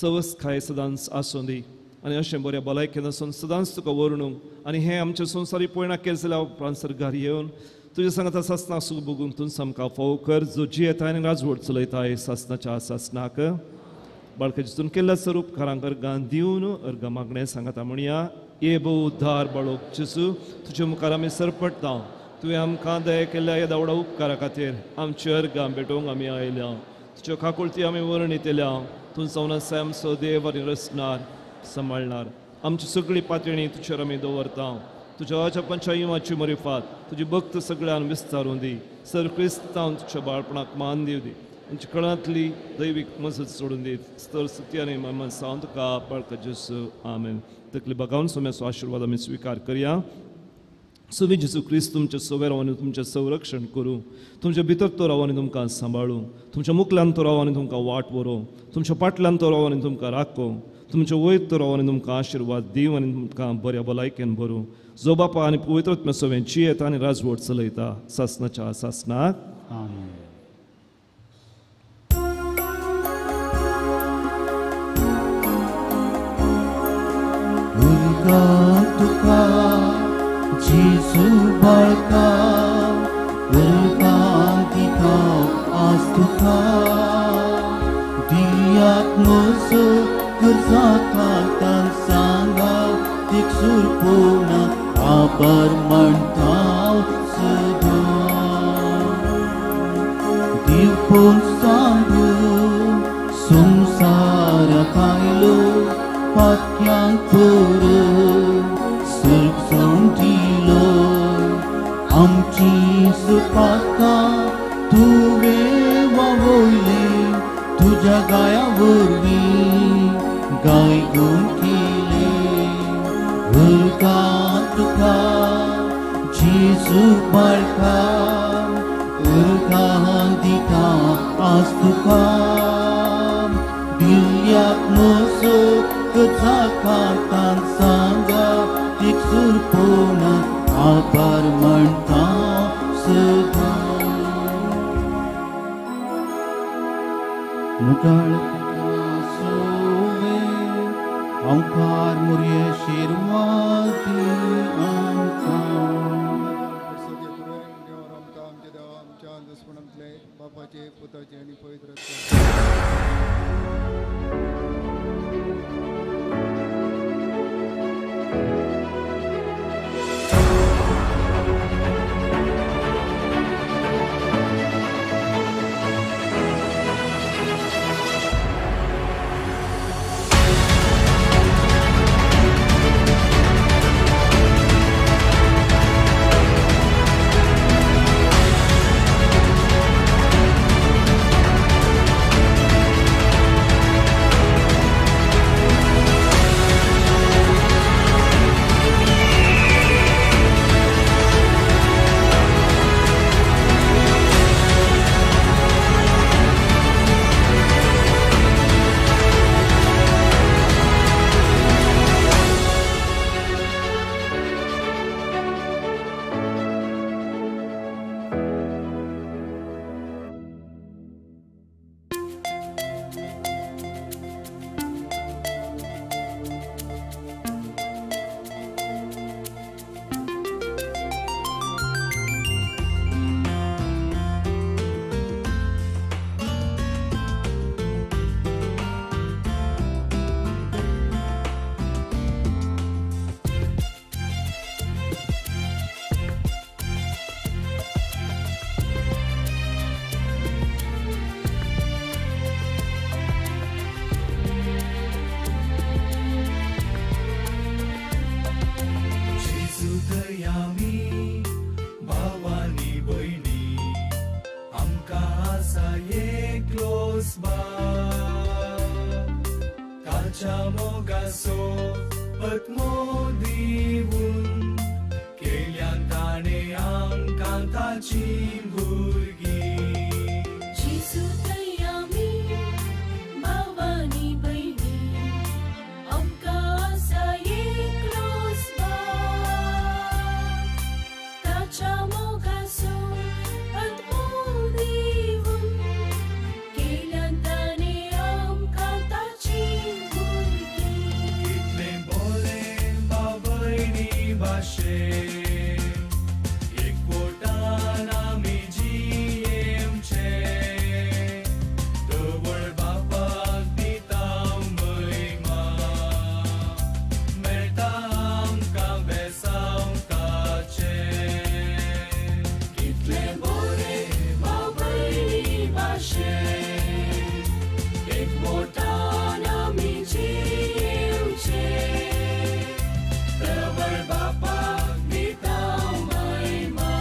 Speaker 1: सवसकाय सदांच आसूं दी आनी अशें बऱ्या भलायकेन आसून सदांच तुका वरणूंक आनी हें आमच्या संवसारी पयणा केलें जाल्यार उपरांत सर्गार येवन तुज्या सांगाता सासना सूख भोगूंक तूं आमकां फावो कर. जो जियेता आनी राजवट चलयता सासनाच्या सासनाक. बाळका जितून केल्ल्या स्वरूप उपकारांक अर्गां दिवन अर्गां मागणें सांगाता म्हणया. ये भोव उद्धार बाळोक जेजू, तुजे मुखार आमी सरपटता. तुवें आमकां दया केल्ल्या ह्या दावडा उपकारा खातीर आमची अर्गां भेटोवंक आमी आयल्या. तुज्यो काकुळती आमी वर्णितल्या. तूं जावन आसा आमचो देव आनी रचणार सांबाळणार. आमची सगळी पातळी तुजेर आमी दवरता. तुज्या अजपंच्या युवाची मरिफात तुजी भक्त सगळ्यान विस्तारून दी. सर क्रिस्तांव तुज्या बाळपणाक मान दिवं दी. आमच्या कळांतली दैवीक मजत सोडून दी. स्तर स्तुती आनी महिमा सावन तुका बाळका जेजू. आमेन. तकली बगावन सोम्याचो आशिर्वाद आमी स्विकार करया. सुवी जेजू क्रिस्त तुमच्या सोवे राव आनी तुमचें संरक्षण करूं. तुमच्या भितर तो राव आनी तुमकां सांबाळूं. तुमच्या मुखल्यान तो राव आनी तुमकां वाट व्हरूं. तुमच्या फाटल्यान तो राव आनी तुमकां राखूं. तुमच्या वयर तो राव आनी तुमकां आशिर्वाद दिवं आनी तुमकां बऱ्या भलायकेन भरूं. जो बापा आनी पवित्र आत्म्या सवें जियेता आनी राजवट चलयता सासनाच्या सासनाक.
Speaker 3: आमेन. तुका जेजू बाळका उर्बा दिता आज तुका दियात म्हजो करजा खातान सांगा एक सुरपोना आभार मानता सदां. दिवपून सांगू संवसाराक आयलो पातक्यांक परोवन सर्गसण दिलो. आमची सुपातां तुवें वावयली तुज्या गाया वरवीं गाय गुंथिले. उर्बा तुका जेजू बाळका उर्बा दिता आज तुका दिल्यात म्हजो करजा खातान सांगा एक सुरपोना आभार मानता सदां. मुखाळ सोवे ओंकार मुरये शिरवादी आमकां.
Speaker 8: आमच्या दुस्मनांतले बापाचे पुताचे आनी पवित्र
Speaker 9: मोगासो आत्मो दिवन केल्यान ताणें आमकां ताची भुरगीं.
Speaker 10: जेजू थंय आमी भावानी भयणी आमकां आसा एकलोच बाप ताच्या मोगासो आत्मो दिवन केल्यान ताणें आमकां ताची भुरगीं.
Speaker 9: कितलें बरें भाव भयणी भाशेन एकवटान आमी जियेवचें. तवळ बापाक दिता महिमा मेळटा आमकां बेसांव ताचें. कितलें बरें भाव भयणी भाशेन एकवटान आमी जियेवचें. तवळ बापाक दिता महिमा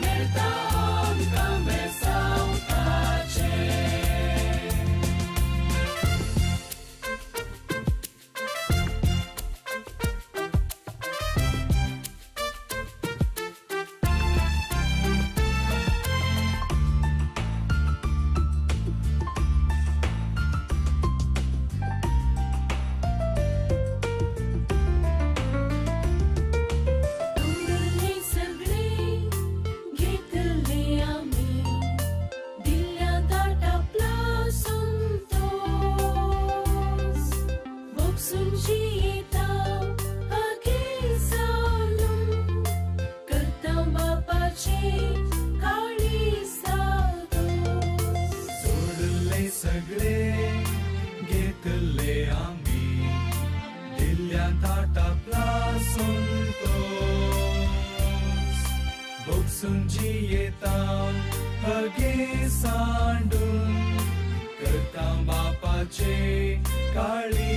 Speaker 9: मेळटा आमकां बेसांव ताचें.
Speaker 10: दवरलें सगळें घेतलें आमी दिल्या ताटापला संतोस भोगसून जियेता आगे जालून करता बापाचें काळीज दादोस.
Speaker 9: सोडले सगळे घेतले आमी दिल्या ताटापला संतोस भोगसून जियेता हगे सांडून करता बापाचें काळीज.